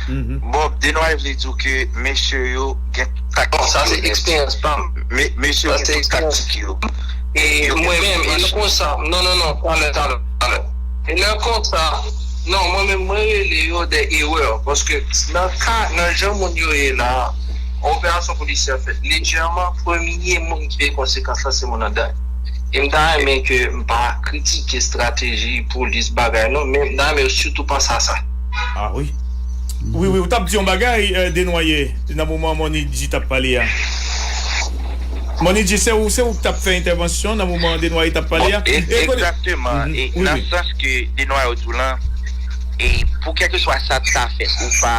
Bon, Denway vle di w ke mesye yo gen taktik yo nèt. Bon, sa se eksperyans pa m. Mesye yo gen tout taktik yo. E mwen menm, e konsa, non, non, non, talè, talè, talè. E lè konsa, non, mwen menm, mwen rele yo de erè. Paske nan ka, nan jan moun yo ye la, operasyon polisyè fèt lejèman, premye moun ki peye konsekans lan, se moun anndan. E m ta renmen ke m pa kritike estrateji polis, bagay, non, men m ta renmen yo sitou panse a sa. Ah wi. Wi, wi, ou t ap di yon bagay, Denwaye, nan moman Money G t ap pale a. Money G, se ou, se ou k t ap fè entèvansyon nan moman Denwaye t ap pale a. Egzakteman. E nan sans ke Denwaye di w lan, e pou kèlkeswa sa ta fèt ou pa,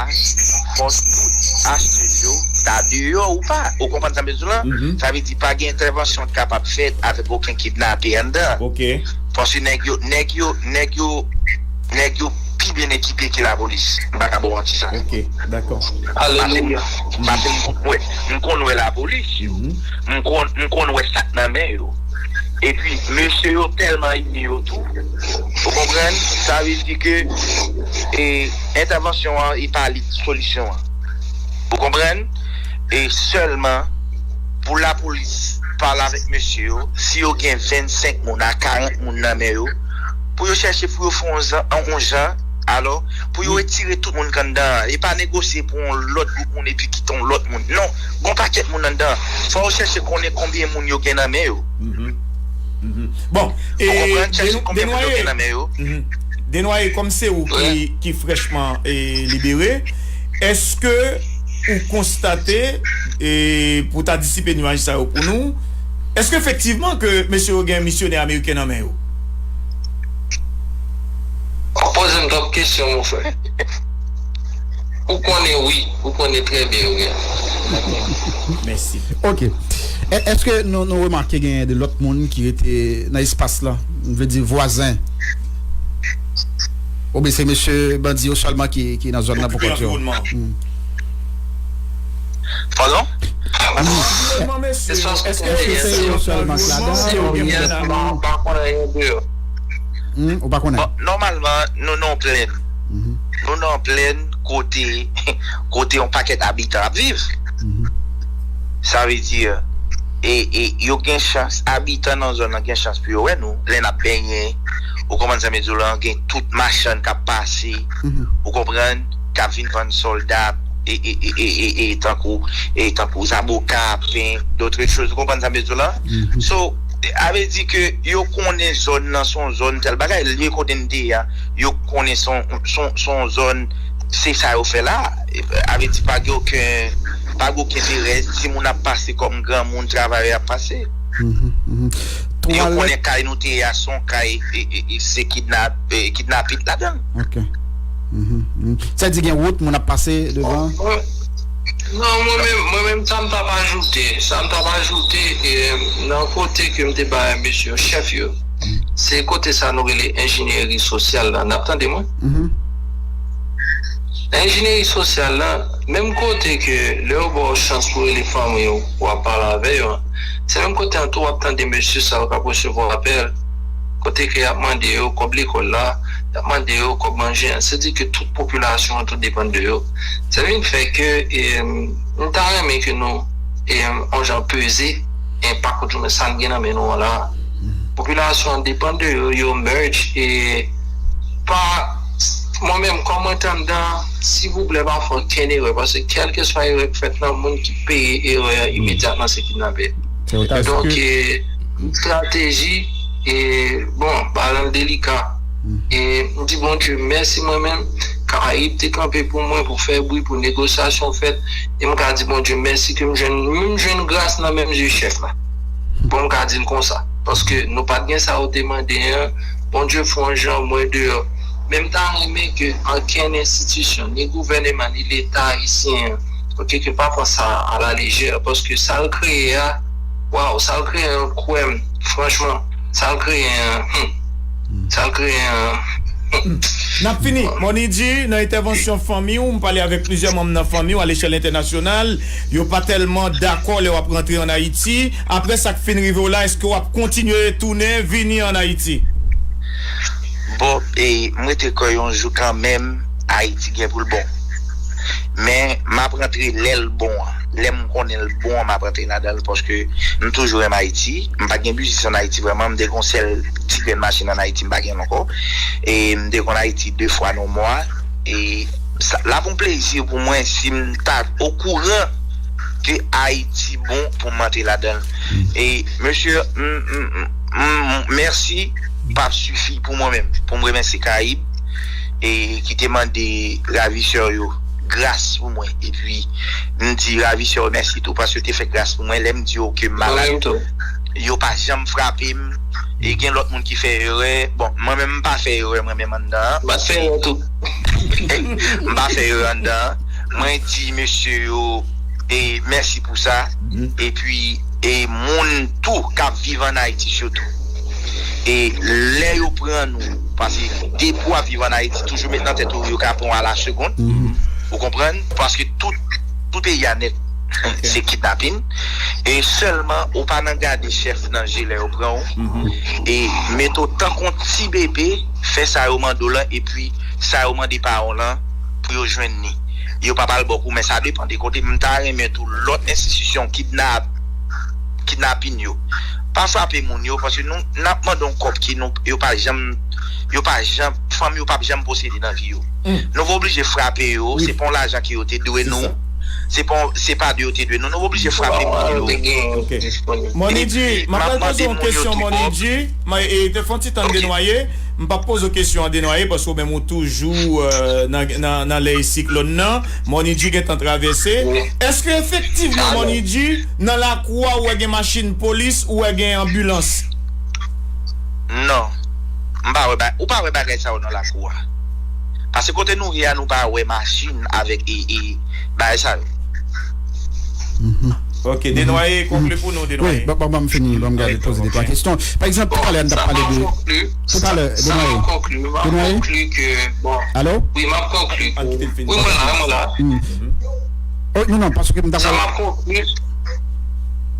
fò tout astid yo ta deyò ou pa. Ou konprann sa m vle di w lan? Sa vle di pa gen entèvansyon k kapab fèt avèk okenn kidnape anndan. Paske nèg yo, nèg yo, nèg yo, nèg yo pi byen ekipe ke lapolis. M pa ka ba w manti sa. Ok, dakò. Alelouya. Paske m konn wè, m konn wè lapolis yo. M konn, m konn wè sa k nan men yo. Epi, mesye yo tèlman ime yo tou. Ou konprann? Sa vle di ke e, entèvansyon an, e pa li solisyon an. Ou konprann? e sèlman pou lapolis pale avèk mesye yo, si yo gen vennsenk moun a karant moun nan men yo, pou yo chèche pou yo fè yon jan, yon jan, alò, pou yo retire tout moun k anndan an. E pa negosye pou yon lòt gwoup moun epi kite yon lòt moun. Non, gon pakèt moun anndan. Fò yo chèche konnen konbyen moun yo gen nan men yo. Bon, e, Denwaye, Denwaye, kòm se ou ki, ki frèchman e, libere, èske ou konstate, e, pou ta disipe nimaj sa yo pou nou, èske efektivman ke mesye yo gen misyonè ameriken nan men yo? Ou poze m twòp kesyon, mon frè. Ou konnen wi, ou konnen trè byen wi. Mèsi. Ok. Èske nou, nou remake gen de lòt moun ki rete nan espas la? M vle di vwazen. Oubyen se mesye bandi yo sèlman ki, ki nan zòn nan pou kont yo? Padon? Èske se yo sèlman ki ladan? Oubyen gen lòt moun? Ou pa konnen? Nòmalman, nou nan yon plèn. Nou nan yon plèn kote kote yon pakèt abitan ap viv. Sa vle di, e, e, yo gen chans, abitan nan zòn nan gen chans pou yo wè nou, lè n ap benyen, ou konprann sa m vle di w lan, gen tout machann k ap pase, ou konprann, k ap vin vann sòlda, e, e, e, e, e, e tankou, e tankou zaboka, pen, d'autres choses, ou konprann sa m vle di w lan? So, a vle di ke yo konnen zòn nan se yon zòn tèl bagay, lye kote n te ye a, yo konnen se yon, se yon, se yon zòn, se sa yo fè la. A vle di pa gen okenn, pa gen okenn erè, timoun ap pase kòm granmoun, travayè ap pase. Yo konnen kay nou te ye a se yon kay, e, e, e, se kidnap, e, kidnapit ladan l. Ok. Sa di gen wout, moun ap pase devan? Non, mwen menm, mwen menm sa m t ap ajoute, sa m t ap ajoute, e, nan kote ke m te bay mesye yo, chèf yo, se kote sa nou rele enjenyeri sosyal la. N ap tande mwen? Enjenyeri sosyal la, menm kote ke lè yo ba w chans pou rele fanmi w, pou w ap pale avè yo, se menm kote an tou w ap tande mesye sa yo k ap resevwa apèl, kote ke y ap mande yo kòb lekòl la, y ap mande yo kòb manje an. Se di ke tout popilasyon an tou depann de yo. Sa vin fè ke, e, m ta renmen ke nou, e, yon jan peze enpak oubyen sa n gen nan men nou an la. Popilasyon an depann de yo, yo merge e pa, mwen menm, kòm mwen t anndan, silvouplè pa fè okenn erè, paske kèlkeswa erè k fèt lan, moun ki peye erè a imedyatman se kidnapè. Donk, e, estrateji, e, bon, bagay lan delika. E m di Bondye mèsi mwen menm, Karayib te kanpe pou mwen, pou fè bri, pou negosyasyon fèt. E m ka di Bondye mèsi ke m jwenn, m jwenn gras nan menm zye chèf la. Bon, m ka di l konsa. Paske nou pa t gen sa yo te mande an. Bondye fè yon jan mwen deyò. Men m ta renmen ke ankenn enstitisyon, ni gouvèneman, ni Leta ayisyen an, oke, ke pa pran sa a la lejè, paske sa l kreye a, waw, sa l kreye an, kwè m, franchman, sa l kreye an, hmm, sa l kreye an, hmm. N ap fini. Monidi, nan entèvansyon fanmi w, m pale avèk plizyè manm nan fanmi w alechèl entènasyonal, yo pa tèlman dakò lè w ap rantre ann Ayiti. Apre sa k fin rive w la, èske w ap kontinye tounen, vini ann Ayiti? Bon, e, m rete kwè yon jou kanmenm, Ayiti gen pou l bon. Men, m ap rantre lè l bon an. Lè m konnen l bon an, m ap rantre ladan l, paske m toujou renmen Ayiti. M pa t gen biznis ann Ayiti vrèman, m te gen yon sèl ti grenn machin ann Ayiti, m pa gen l ankò. E m te konn Ayiti de fwa nan mwa. E sa, l ap yon plezi pou mwen si m ta okouran ke Ayiti bon pou m antre ladan l. E mesye, m, m, m, m, mèsi p ap sifi pou mwen menm, pou m remèsye Karayib, e ki te mande ravisè yo gras pou mwen. Epi, m di ravisè yo mèsi tou paske yo te fè gras pou mwen. Lè m di yo ke m malad, yo pa janm frape m. E gen lòt moun ki fè erè. Bon, mwen menm, m pa fè erè mwen menm anndan an. M pa fè erè tou. M pa fè erè anndan an. Mwen di mesye yo, e, mèsi pou sa. Epi, e, moun tou k ap viv ann Ayiti sitou. E lè yo pran nou, paske depi w ap viv ann Ayiti, toujou met nan tèt ou yo ka pran w a la segonn. Ou konprann? Paske tout, tout peyi a nèt, se kidnapin. E sèlman, ou pa nan gade chèf nan je lè yo pran w. E mete w tankou yon ti bebe, fè sa yo mande w lan, epi sa yo mande paran w lan, pou yo jwenn li. yo p ap al ba w kou, men sa depann de kote. M ta renmen tou lòt enstitisyon kidnap, kidnapin yo pa frape moun yo, paske nou n ap mande yon kòb ki nou, yo pa janm, yo pa janm, fanmi yo p ap janm posede nan vi yo. Nou va oblije frape yo, se pa yon lajan ke yo te dwe nou, se pa, se pa de yo te dwe nou, nou va oblije frape moun yo. Ok. Monidji, m ap pral poze yon kesyon, Monidji. E te fè yon ti tan Denwaye. M p ap poze w kesyon an Denwaye, paske ou menm ou toujou nan, nan, nan lèy siklòn nan. Monidji gentan travèse. Èske efektivman, Monidji, nan lakou a, ou wè gen machin polis, ou wè gen anbilans? Non. M pa wè ba, ou pa wè bagay sa yo nan lakou a. Paske kote nou ye a, nou pa wè machin avèk e, e, bagay sa yo. Ok, Denwaye, konkli pou nou, Denwaye. Wi, ban m fini, ban m gade poze de twa kesyon. Pa egzanp, talè a n t ap pale de. Talè, Denwaye. Denwaye? Alo? Wi, m ap konkli. Wi, mwen la, mwen la. Oh, non, non, paske m ta. Sa m ap konkli.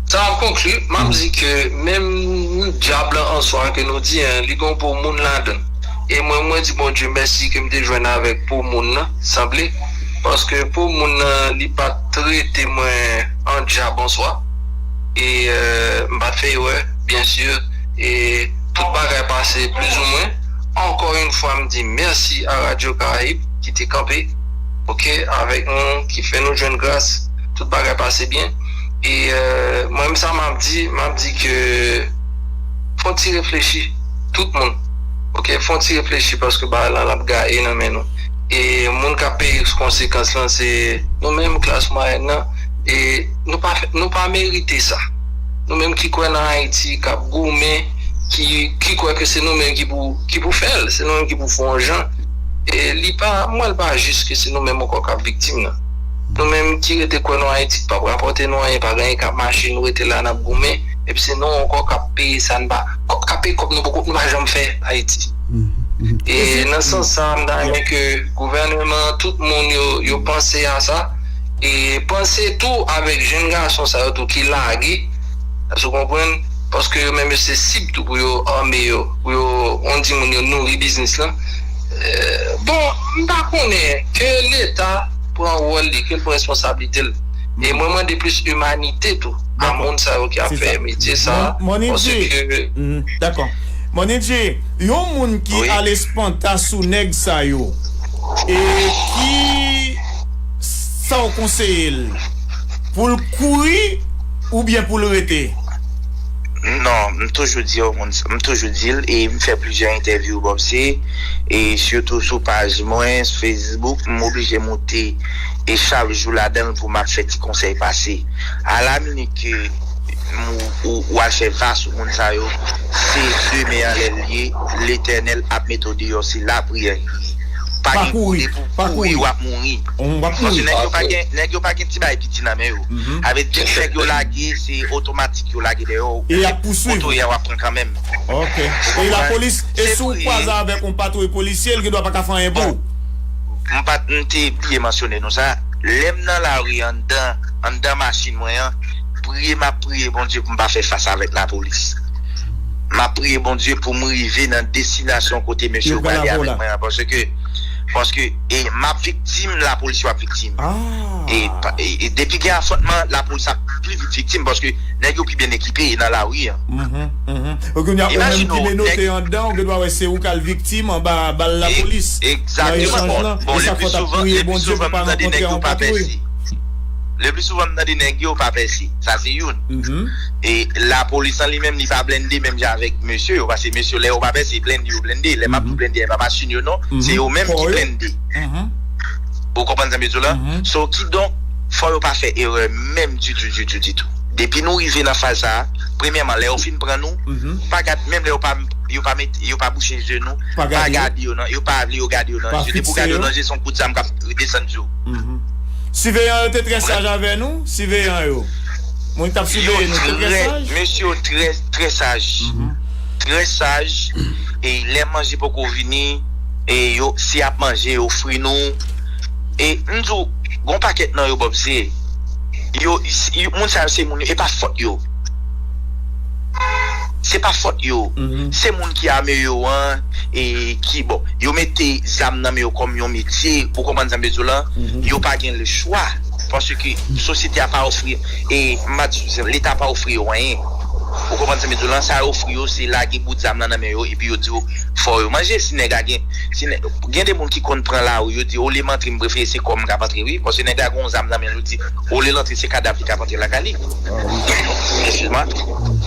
Sa m ap konkli, m ap di ke menm dyab lan an swa ke nou di, li gen yon po moun ladan l. E mwen, mwen di Bondye mèsi ke m te jwenn avèk po moun nan, sanble. Paske po moun nan, li pa t trete mwen an dyab an swa. E m pa t fè erè, byen si. E tout bagay pase plizoumwen. Encore une fois, m di mèsi a Radio Caraïbe ki te kanpe, ok, avèk nou, ki fè nou jwenn gras. Tout bagay pase byen. E mwen menm sa m ap di, m ap di ke fò n ti reflechi, tout moun. Ok, fò n ti reflechi paske bagay lan l ap gaye nan men nou. E moun k ap peye konsekans lan se nou menm klas mwayèn nan. E nou pa, nou pa merite sa. Nou menm ki kwè nan Ayiti, k ap goumen, ki, ki kwè ke se nou menm ki pou, ki pou fè l, se nou menm ki pou fè yon jan. E li pa, m wè l pa jis ke se nou menm ankò k ap viktim nan. Nou menm ki rete kwè nan Ayiti, k p ap rapòte nou anyen, pa gen anyen k ap mache, nou rete la n ap goumen, epi se nou ankò k ap peye sa n pa, k ap peye kòb nou poko, nou pa janm fè Ayiti. E nan sans sa, m ta renmen ke gouvènman, tout moun yo, yo panse a sa, e panse tou avèk jèn gason sa yo tou ki lage, èske w konprann? Paske yo menm yo se sib tou pou yo ame yo, pou yo, on di moun yo nouri biznis lan. Bon, m pa konnen, ke Leta pran wòl li, ke l pran responsablite l. E mwen mande plis imanite tou a moun sa yo ki ap fè metye sa. Paske. Dakò. Monidji, yon moun ki al espanta sou nèg sa yo, e ki, sa w konseye l? Pou l kouri oubyen pou l rete? Non, m toujou di yo, moun, m toujou di l, e m fè plizyè entèvyou Bobse, e sitou sou paj mwen, sou Facebook, m oblije moute e chak jou ladan l pou m ap fè ti konsèy pase. Alaminit ke ou, ou, ou al fè va sou moun sa yo, se demen an lè l ye, Letènèl ap mete w deyò, se lapriyè. Pa gen kote pou kouri, w ap mouri. Paske nèg yo pa gen, nèg yo pa gen ti bagay piti nan men yo. Avè di nèg yo lage, se otomatik yo lage dèyè w. E y ap pouswiv ou. Oto a w ap pran kanmenm. Ok. E lapolis, e si w kwaze avèk yon patwouy polisyè, l gendwa pa ka fè anyen pou ou. M pa t, m te bliye mansyone nou sa. Lè m nan lari anndan, anndan machin mwen an, priye m ap priye Bondye pou m pa fè fas avèk lapolis. M ap priye Bondye pou m rive nan destinasyon kote mesye yo prale avèk mwen an, paske, paske e m ap viktim, lapolis yo ap viktim. E depi gen afwontman, lapolis ap pli vit viktim paske nèg yo pi byen ekipe nan lari an. Ou kounye a ou menm ki menote anndan, ou gendwa wè se ou k al viktim anba bal lapolis nan echanj lan. E sa k fè w t ap priye Bondye pou pa rankontre a yon patwouy. Le pli souvan m tande nèg yo pa pèse. Sa se youn. E lapolis an li menm li pa blende menm jan avèk mesye yo, paske mesye yo lè yo pa pèse, blende yo blende. Lè m ap di w blende, e pa machin yo non, se yo menm ki blende. Ou konprann sa m vle di w la? So, kidonk, fò yo pa fè erè menm ditou, ditou, ditou. Depi nou rive nan faz sa a, premyèman, lè yo fin pran nou, pa gad, menm lè yo pa, yo pa met, yo pa bouche je nou, pa gade yo nan, yo pa vle yo gade yo nan je. Depi w gade yo nan je, se yon kout zam k ap desann sou ou. Siveyan yo te trè saj avè nou, siveyan yo. Moun ki t ap siveye nou te trè saj. Mesye yo trè, trè saj. Trè saj. E lè manje poko vini, e yo, si y ap manje, yo ofri nou. E m di w, gon pakèt nan yo, Bobse, yo, yo, moun sa yo se moun yo, e pa fòt yo. se pa fòt yo. Se moun ki ame yo an, e ki, bon, yo mete zam nan men yo kòm yon metye, ou konprann sa m vle di w lan, yo pa gen lechwa. Paske sosyete a pa ofri, e m pa di sosyete, Leta pa ofri yo anyen. Ou konprann sa m vle di w lan, sa yo ofri yo, se lage bout zam nan nan men yo, epi yo di yo, fò yo manje. Si nèg la gen, si nèg, gen de moun ki konn pran lari, yo di, olye m antre, m prefere se kò m k ap antre, wi. Paske nèg la gen yon zam nan men l, yo di, olye l antre, se kadav li k ap antre lakay li. Eskize mwen.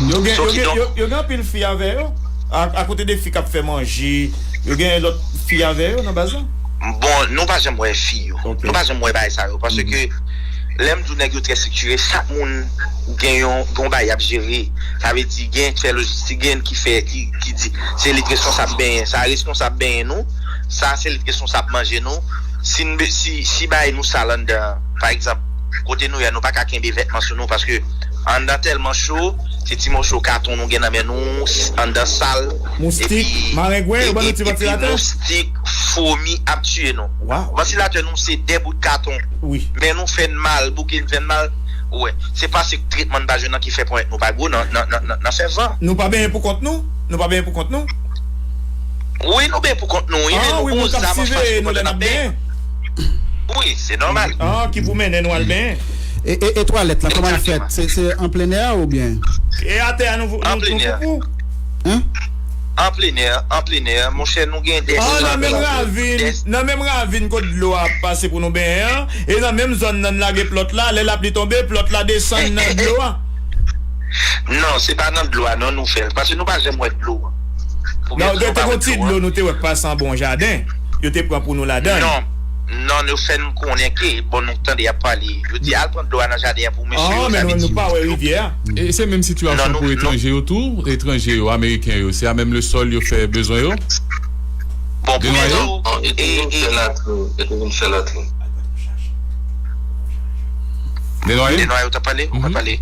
Yo gen, yo gen, yo, yo gen anpil fi avè yo. A, akote de fi k ap fè manje, yo gen lòt fi avè yo nan baz la? Bon, nou pa janm wè fi yo. Nou pa janm wè bagay sa yo. Paske, lè m di w nèg yo trè estrikture, chak moun gen yon, gen yon bagay y ap jere. Sa vle di, gen ki fè lojistik, gen ki fè, ki, ki di, se li k responsab benyen. Sa responsab benyen nou, sa se li k responsab manje nou. Si, n be- si, si bagay nou sal anndan, pa egzanp, kote nou ye a, nou pa ka kenbe vètman sou nou, paske anndan tèlman cho, se ti moso katon nou gen nan men nou, anndan sal. Moustik, marengwen, yo ban nou ti vantilatè. Moustik, fomi ap tiye nou. Vantilatè nou se de bout katon. Men nou fè n mal, bouke n fè n mal. Ou wè, se paske tretman n pa jwenn nan ki fè ponyèt nou pa gwo nan, nan, nan, nan, nan fè van. Nou pa benyen pou kont nou? Nou pa benyen pou kont nou? Wi, nou benyen pou kont nou, wi, men nou gen yon zam anfas nou pandan n ap benyen. Wi, se nòmal. Ah, ki pou mennen nou al benyen. E, e, e twalèt la, kòman l fèt? Se, se an plenè a oubyen? E atè a nou, nou, nou poupou? Hein? An plenè, an plenè, monchè, nou gen de. Ah, nan menm ravin, nan menm ravin kot dlo a ap pase pou nou benyen an, e nan menm zòn nan n lage plòt la, lè lapli tonbe, plòt la desann nan dlo a. Non, se pa nan dlo a non nou fè l, paske nou pa janm wè dlo a. Non, te, te gon ti dlo nou te wè k pase anba yon jaden. Yo te pran pou nou ladan l. Non, non, yo fè n konnen ke, bon, nou tande y ap pale. Yo di, al pran dlo a nan jaden an pou mesye yo, sa vle di. Ah, men nou, nou pa wè rivyè a. E se menm sitiyasyon pou etranje yo tou, etranje yo, ameriken yo, se a menm le sòl yo fè bezwen yo? Bon, pou yo di w, e, e, Denwaye? Denwaye, ou t ap pale? Ou pa pale?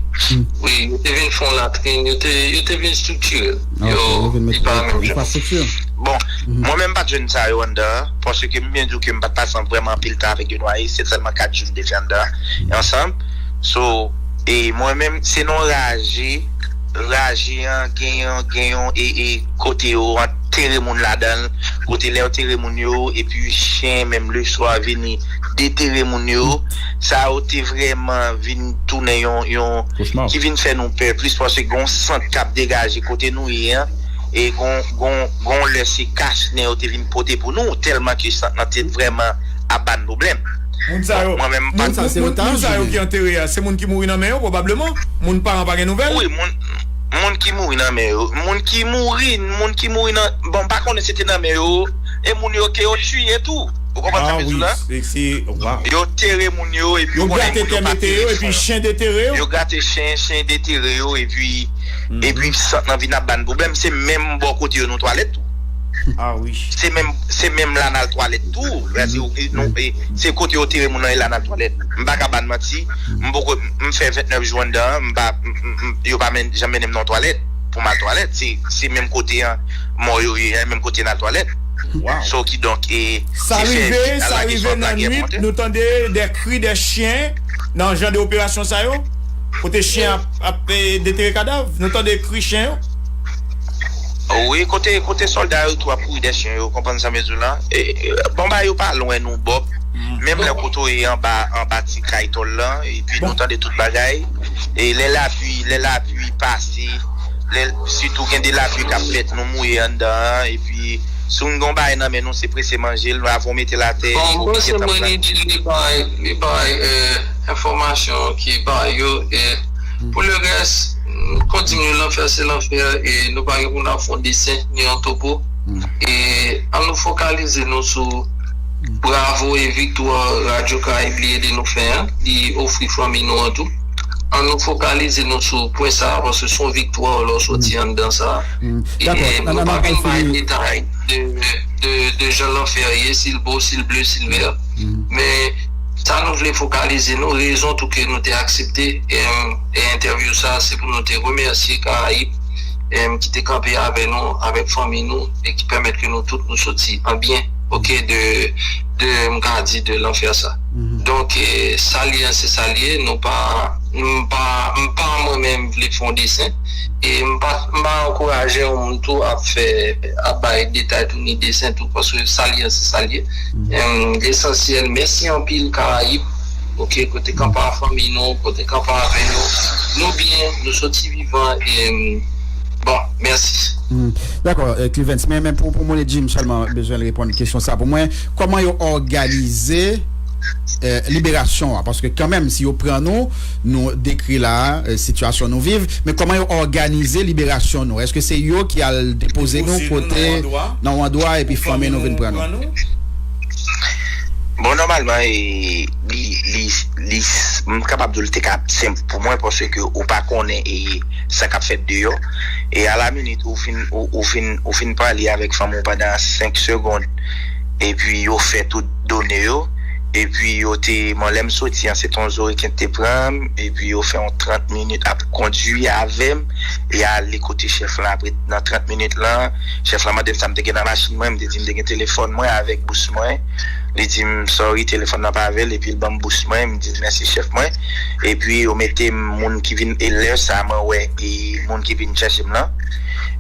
Wi, yo te vin fè yon latrin, yo te, yo te vin estriktire l. Yo, li pa menm jan. Bon, mwen menm m pa t jwenn sa yo anndan an, paske m byen di w ke m pa t pase vrèman anpil tan avèk Denwaye, se sèlman kat jou n te fè anndan an, ansanm. So, e mwen menm, se nan raje, raje an, gen yon, gen yon, e, e, kote yo antere moun ladan l, kote lè yo tere moun yo, epi chen menm leswa vini detere moun yo, sa yo te vrèman vin tounen yon, yon, ki vin fè nou pè plis, paske gen yon sant k ap degaje kote nou ye an, e gon, gon, gon lè se kachnen yo te vin pote pou nou, tèlman ke sant lan te vrèman ap ba n pwoblèm. Bon, mwen menm, m pa t. Moun sa yo ki antere a, se moun ki mouri nan men yo, pwobableman. Moun paran pa gen nouvèl. Wi, moun, moun ki mouri nan men yo. Moun ki mouri, moun ki mouri nan, bon, m pa konnen si te nan men yo, e moun yo ke yo tiye tou. Ou konprann sa m vle di w la? Yo tere moun yo, epi ou konnen moun yo pa tere fanm. Yo grate chen, chen detere yo, epi, epi sant lan vin ap ba n pwoblèm. Se menm bò kote yo nou twalèt tou. Ah wi. Se menm, se menm la n al twalèt tou. Vle di, e, nou, e, se kote yo tere moun nan, e la n al twalèt. M pa ka ba n manti, m poko, m fè ventnèf jou anndan an, m pa, m, m, m, yo pa men, janm mennen m nan yon twalèt pou m al twalèt. Se, se menm kote an, mò yo ye a, menm kote n al twalèt. Wow. So, kidonk, e, se fè vit a lage sòt lage a pou monte. Sa rive, sa rive nan nwit, nou tande de kri de chen nan jan de operasyon sa yo? Kote chen ap, ap, e, detere kadav, nou tande kri chen yo? Wi, kote, kote sòlda yo tou ap kouri dèyè chen yo, konprann sa m vle di w la? E, e, bon, ba yo pa lwen nou, Bòb. Menm lè kote w ye anba, anba ti kay tòl lan, epi nou tande tout bagay. E lè lapli, lè lapli pase, lè, sitou gen de lapli k ap fèt, nou mouye anndan an, epi si w gen yon bagay nan men nou, se prese manje l, avan w mete l atè, ou oblije tann. Bon, mwen, se mwen li di, li bay, li bay, e, enfòmasyon ki bay yo, e, pou le rès, m, kon di m, lanfè se lanfè, e nou pa gen pou n ap fè yon desen ni yon topo. E ann nou fokalize nou sou bravo e viktwa Radyo Karayib li ede nou fè an, li ofri fanmi nou an tou. Ann nou fokalize nou sou pwen sa a, paske se yon viktwa lè w soti anndan sa a. E nou pa vin bay detay de, de, de jan lanfè ye, si l bo, si l ble, si l vè. Men, sa nou vle fokalize nou, rezon tou ke nou te aksepte, em, e entèvyou sa a, se pou nou te remèsye Karayib, em, ki te kanpe avè nou, avèk fanmi nou, e ki pèmèt ke nou tout nou soti an byen, oke, de, de, m ka di, de lanfè sa. Donk, eh, sa l ye an, se sa l ye. Nou pa, m pa, m pa mwen menm vle fè yon desen. E m pa, m pa ankouraje yon moun tou ap fè, ap bay detay tou, ni desen tou, paske sa l ye an, se sa l ye. Em, lesansyèl, mèsi anpil, Karayib. Ok, kote kanpe a fanmi nou, kote kanpe avè nou. Nou byen, nou soti vivan. E, em, bon, mèsi. Hmm. Dakò, eh, Clevens, men, men pou, pou Mone Jim sèlman bezwen reponn kesyon sa pou mwen. Kòman yo òganize, eh, liberasyon an? Paske kanmenm, si yo pran nou, nou dekri la, eh, sitiyasyon nou viv, men kòman yo òganize liberasyon nou? Èske se yo ki al depoze nou kote, nan yon andwa, epi fanmi nou vin pran nou? Bon, nòmalman, e, li, li, li, m kapab di w li te ka senp pou mwen, paske ou pa konnen, e, sa k ap fèt deyò. E alaminit, ou fin, ou, ou fin, ou fin pale avèk fanmi w pandan senk segonn, epi yo fè tout done yo, epi yo te, mwen, lè m soti an, se t on zoreken te pran m, epi yo fè yon trant minit ap kondui avè m, e ale kote chèf lan. Apre, nan trant minit lan, chèf lan mande m sa m te gen nan machin mwen, m te di m te gen telefòn mwen avèk bous mwen. Li di m, "Sorry, telefòn nan pa avè l," epi l ban m bous mwen, m di l, "Mèsi, chèf mwen." Epi yo mete m, moun ki vin, e lè sa a, mwen wè, e moun ki vin chèche m lan.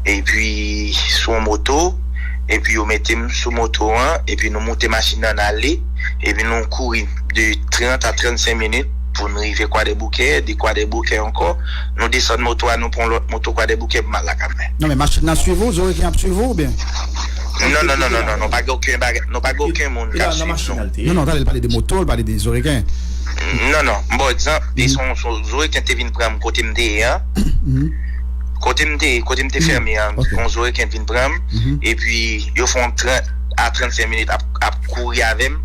Epi sou yon moto, epi yo mete m sou moto an, epi nou moute machin nan, n ale, epi nou kouri de trant a trannsenk minit pou n rive Kwadèboukè, de Kwadèboukè ankò, nou desann moto a, nou pran lòt moto Kwadèboukè pou m al lakay mwen. Non, men machin nan swiv ou, zoreken ap swiv ou, oubyen? Non, non, non, non, non, non, pa gen okenn bagay, non, pa gen okenn moun k ap swiv nou. Non, non, tande, l pale de moto, l pale de zoreken. Non, non, m ba w egzanp, e se yon, se yon zoreken te vin pran m kote m te ye an. Kote m te, kote m te fèmen an, yon zoreken vin pran m, epi yo fè yon trant a trannsenk minit ap, ap kouri avè m,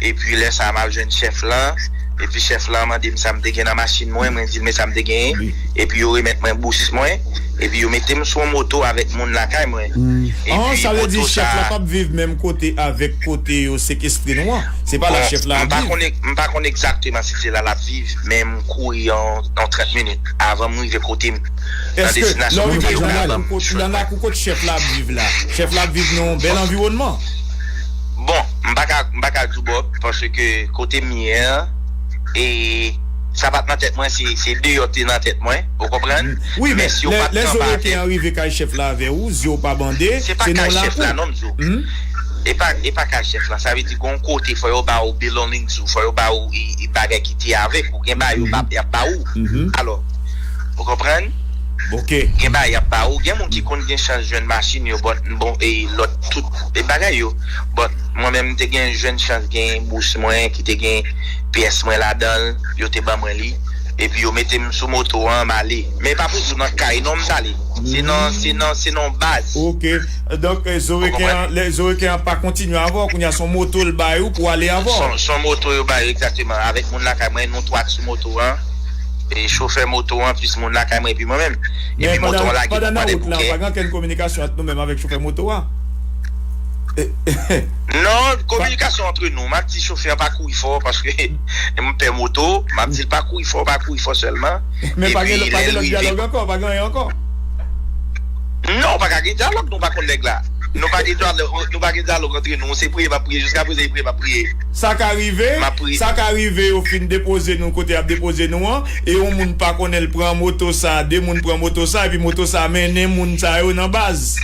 epi lè sa a, m al jwenn chèf lan, epi chèf lan mande m sa m te gen nan machin mwen, mwen di l men sa m te genyen, epi yo remèt mwen bous mwen, epi yo mete m sou yon moto avèk moun lakay mwen. Epi sa vle di moto chèf sa la p ap viv menm kote avèk kote yo sekestre nou an? Se pa la chèf la ap viv? M pa konn, m pa konn egzakteman si se la l ap viv, men m kouri yon, yon trant minit avan m rive kote m, nan destinasyon kote yo pral ban m. Nan lakou kot chèf la ap viv la, chèf la ap viv nan yon bèl anviwònman? Bon, m pa ka, m pa ka di w, Bob, paske kote m ye an, e sa pa t nan tèt mwen, se, se deyò te nan tèt mwen, ou konprann? Wi, men si yo pa t kanpe avè m. Lè zoreken an rive kay chèf la avè ou, zye w pa bande, se nan lakou. Se pa kay chèf la, non, m di w. E pa, e pa kay chèf la. Sa vle di, gon kote, fò yo ba ou belongings ou, fò yo ba ou, e, e bagay ki te avèk ou. Gen bagay yo ba, y ap ba ou. Alò, ou konprann? Gen bagay y ap ba ou. Gen moun ki konn gen chans jwenn machin yo, but, bon, e lòt tout, e bagay yo. But, mwen menm, m te gen jwenn chans gen bous mwen, ki te gen pyès mwen ladan l, yo te ban mwen li. Epi yo mete m sou moto an, m ale. Men pa pou di w nan kay, non, m t ale. Se nan, se nan, se nan baz. Ok. Donk, eh, zoreken an, lè zoreken an pa kontinye avè w, kounye a se yon moto l bay ou pou ale avè w. Se yon, se yon moto yo bay, egzakteman. Avèk moun lakay mwen, nou twa t sou moto an. E chofè moto an, plis moun lakay mwen, epi mwen menm. Epi moto an lage pou Kwadèboukè. Men pandan, pandan nan wout la, pa gen okenn kominikasyon ant nou menm avèk chofè moto a? Non, kominikasyon antre nou. M ap di chofè an pa kouri fò, paske m pè moto. M ap di l pa kouri fò, pa kouri fò sèlman. Men pa gen, pa gen lòt dyalòg ankò, pa gen anyen ankò? Non, pa ka gen dyalòg, nou pa konn nèg la. Nou pa gen dyalòg, nou pa gen dyalòg antre nou. Se priye m ap priye. Jiska prezan, se priye m ap priye. Sa ka rive, sa ka rive, yo fin depoze nou kote y ap depoze nou an, e yon moun pa konnen l pran moto sa, de moun pran moto sa, epi moto sa mennen moun sa yo nan baz.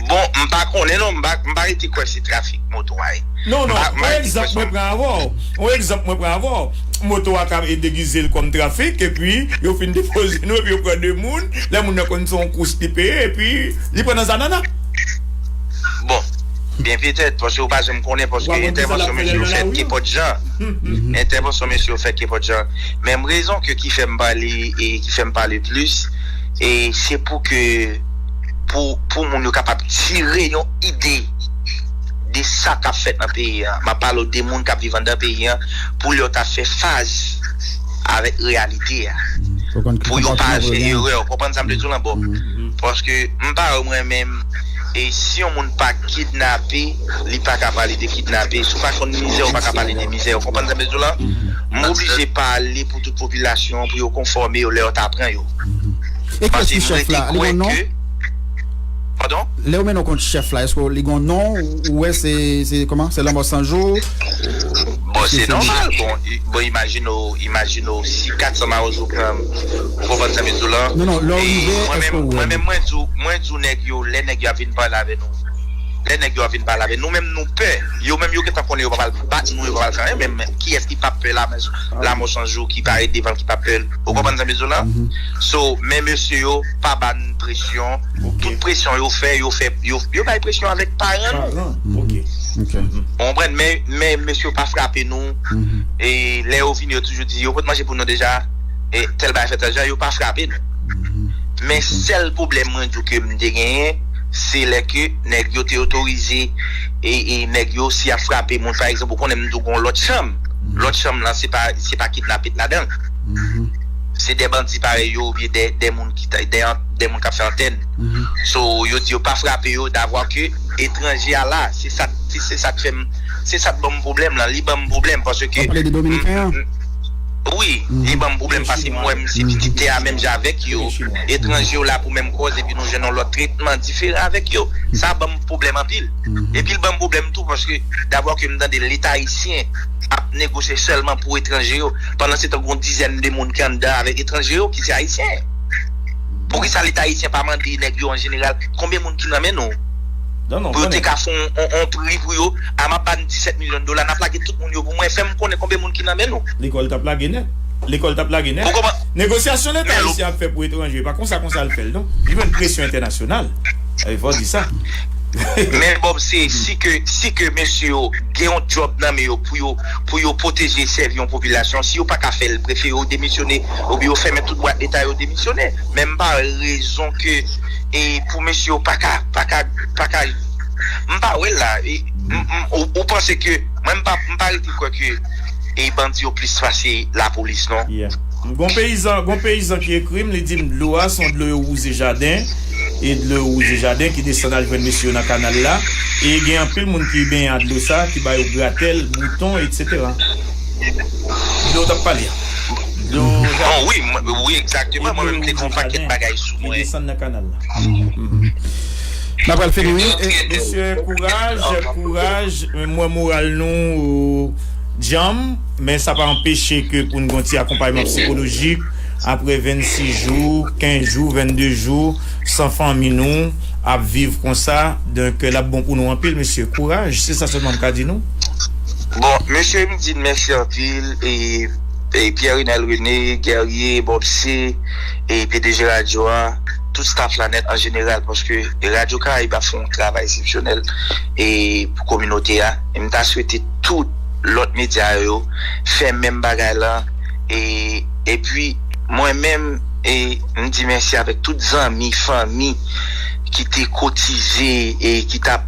Bon, m pa konnen non, m pa, m pa rete kwè se trafik moto a ye. Non, non, yon egzanp mwen pran avè w. Yon egzanp mwen pran avè w. Moto a ka degize l kòm trafik, epi yo fin depoze nou, epi yo pran de moun. Lè moun nan konn se yon kous li peye, epi li pran nan zanana. Bon, byen petèt, paske ou pa janm konnen, paske entèvansyon mesye yo fèt kenpòt jan. Entèvansyon mesye yo fèt kenpòt jan. Menm rezon ke ki fè m pale, e ki fè m pale plis, e se pou ke, pou, pou moun yo kapab tire yon ide de sa k ap fèt nan peyi a. M ap pale w de moun k ap viv anndan peyi a, pou yo ta fè faz avèk reyalite a. Pou yo pa fè erè, ou konprann sa m vle di w lan, Bob? Paske m pa wè mwen menm, e si yon moun pa kidnape, li pa ka pale de kidnape. Si w pa konn mizè, ou pa ka pale de mizè, ou konprann sa m vle di w lan? M oblije pale pou tout popilasyon an, pou yo konfòme yo lè yo ta pran yo. E kiyès ki chèf la? Li gon non? Padon? Lè yo mennen w kont chèf la, èske li gon non? Ou wè se, se kòman? Se Lanmò San Jou? Bon, se nòmal. Bon, i- bon, imajine w, imajine w, si kat san mawozo pran, ou konprann sa m di w la? Non, non, lè w rive, mwen menm, mwen menm, mwen di w, mwen di w nèg yo, lè nèg yo ap vin pale avè nou, lè nèg yo ap vin pale avè nou, nou menm nou pè. Yo menm yo gentan konnen yo pa pral bat nou, yo pa pral fè anyen, men kiyès ki p ap pè lamò, lamò san jou, ki parèt devan l, ki p ap pè l? Ou konprann sa m di w la? So, men mesye yo, pa ba n presyon. Tout presyon yo fè, yo fè, yo, yo bay presyon avèk paran nou. Paran, ok. Ok. Ou konprann? Men, men mesye yo pa frape nou. E lè yo vini, yo toujou di, yo pot manje pou nou deja. E tèl bagay fèt, tèl jan, yo pa frape nou. Men sèl pwoblèm mwen di w ke m te genyen, se lè ke nèg yo te otorize, e, e nèg yo, si y ap frape moun, pa egzanp, ou konnen m di w gon lòt chanm. Lòt chanm lan, se pa, se pa kidnape t ladan l. Se de bandi parèy yo, oubyen de, de moun ki ta, de, de moun k ap fè antèn. So, yo di yo pa frape yo, davwa ke etranje a la, se sa, se, se sa k fè m, se sa k ban m pwoblèm lan, li ban m pwoblèm, paske... W ap pale de Dominiken an? Wi, li ban m pwoblèm, paske m wè m se pitit tè a menm jan avèk yo, etranje yo la pou menm kòz, epi nou jwenn yon lòt tretman diferan avèk yo. Sa ban m pwoblèm anpil. Epi l ban m pwoblèm tou, paske davwa ke m tande Leta ayisyen ap negosye sèlman pou etranje yo, pandan se tan gon dizèn de moun ki anndan avèk etranje yo, ki se ayisyen. Poukisa Leta ayisyen pa mande nèg yo an jeneral, konbyen moun ki nan men nou? Pou yo te ka fè on, on, on pri pou yo, a m ap ba n disèt milyon dola, n ap lage tout moun yo pou mwen, fè m konnen konbyen moun ki nan men nou. Lekòl t ap lage nèt. Lekòl t ap lage nèt. Ou konprann? Negosyasyon Leta ayisyen ap fè pou etranje, pa konsa, konsa l fè l, non. Li jwenn presyon entènasyonal. E fò w di sa. Men Bob, se si ke, si ke mesye yo gen yon djòb nan men yo pou yo, pou yo pwoteje, sèvi yon popilasyon, si yo pa ka fè l, prefere yo demisyone, oubyen yo fèmen tout bwat Leta yo, demisyone. Men m pa wè rezon ke, e, pou mesye yo pa ka, pa ka, pa ka, m pa wè l la. E, m, m, ou, ou panse ke, mwen m pa, m pa rete kwè ke, e, bandi yo plis pase lapolis, non. Gon peyizan, gon peyizan ki ekri m, li di m dlo a se yon dlo yo wouze jaden, e dlo yo wouze jaden ki desann al jwenn mesye yo nan kanal la, e gen anpil moun ki benyen ak dlo sa, ki ba yo gratèl, bouton, etsetera. Dlo w t ap pale a. Dlo jaden. Bon, wi, mwen, wi, egzakteman, mwen menm te gen yon pakèt bagay sou mwen. Li desann nan kanal la. N ap pral fini, wi. Mesye, kouraj, kouraj. Mwen, moral nou djanm, men sa pa anpeche ke pou n gen yon ti akonpayman sikolojik apre vennsis jou, kenz jou, vennde jou, san fanmi nou ap viv konsa. Donk, l ap bon pou nou anpil, mesye. Kouraj, se sa sèlman m ka di nou. Bon, mesye, m di n mèsi anpil, e, e Pierre Renel René, Guerrier, Bob C, e P D G radyo a, tout staff la nèt an jeneral, paske Radyo Karayib ap fè yon travay eksepsyonèl, e pou kominote a. E m ta swete tout lòt medya yo fè menm bagay la. E, epi, mwen menm, e, m di mèsi avèk tout zanmi, fanmi ki te kotize e ki t ap,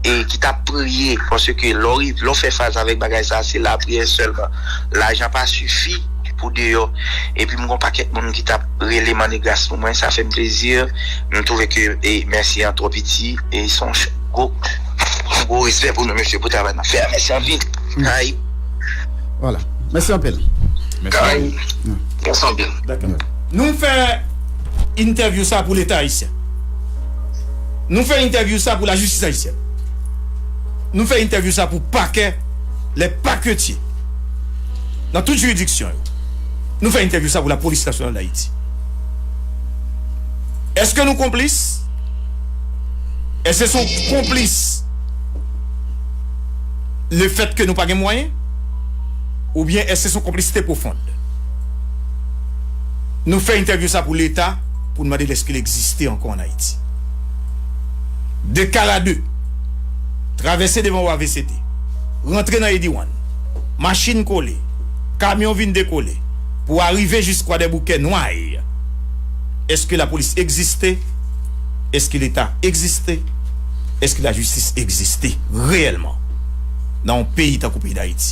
e ki t ap priye, paske lè w riv-, lè w fè fas avèk bagay sa, se lapriyè sèlman. Lajan pa sifi pou deyò. Epi m gon pakèt moun ki t ap rele mande gras pou mwen, sa fè m plezi. M twouve ke, e, mèsi an twò piti, e se yon ch-, gwo, gwo respè pou nou, mesye, pou travay n ap fè a. Mèsi anpil. Ay. Vwala. Mèsi anpil. Mèsi anpil. Dakò. Nou fè entèvyou sa pou Leta ayisyen. Nou fè entèvyou sa pou lajistis ayisyèn. Nou fè entèvyou sa pou pakè, les parquetiers, nan tout jiridiksyon yo. Nou fè entèvyou sa pou Lapolis Nasyonal d Ayiti. Èske nou konplis? Èske se yon konplis lefètke nou pa gen mwayen? Oubyen èske se yon konplisite pwofon? Nou fè entèvyou sa pou Leta, pou n mande l èske l egziste ankò ann Ayiti. De Kara de, travèse devan W A V C T, rantre nan Ediwan, machin kole, kamyon vin dekole, pou arive jis Kwadèboukè, Nway. Èske lapolis egziste? Èske Leta egziste? Èske lajistis egziste reyèlman nan yon peyi tankou peyi Dayiti?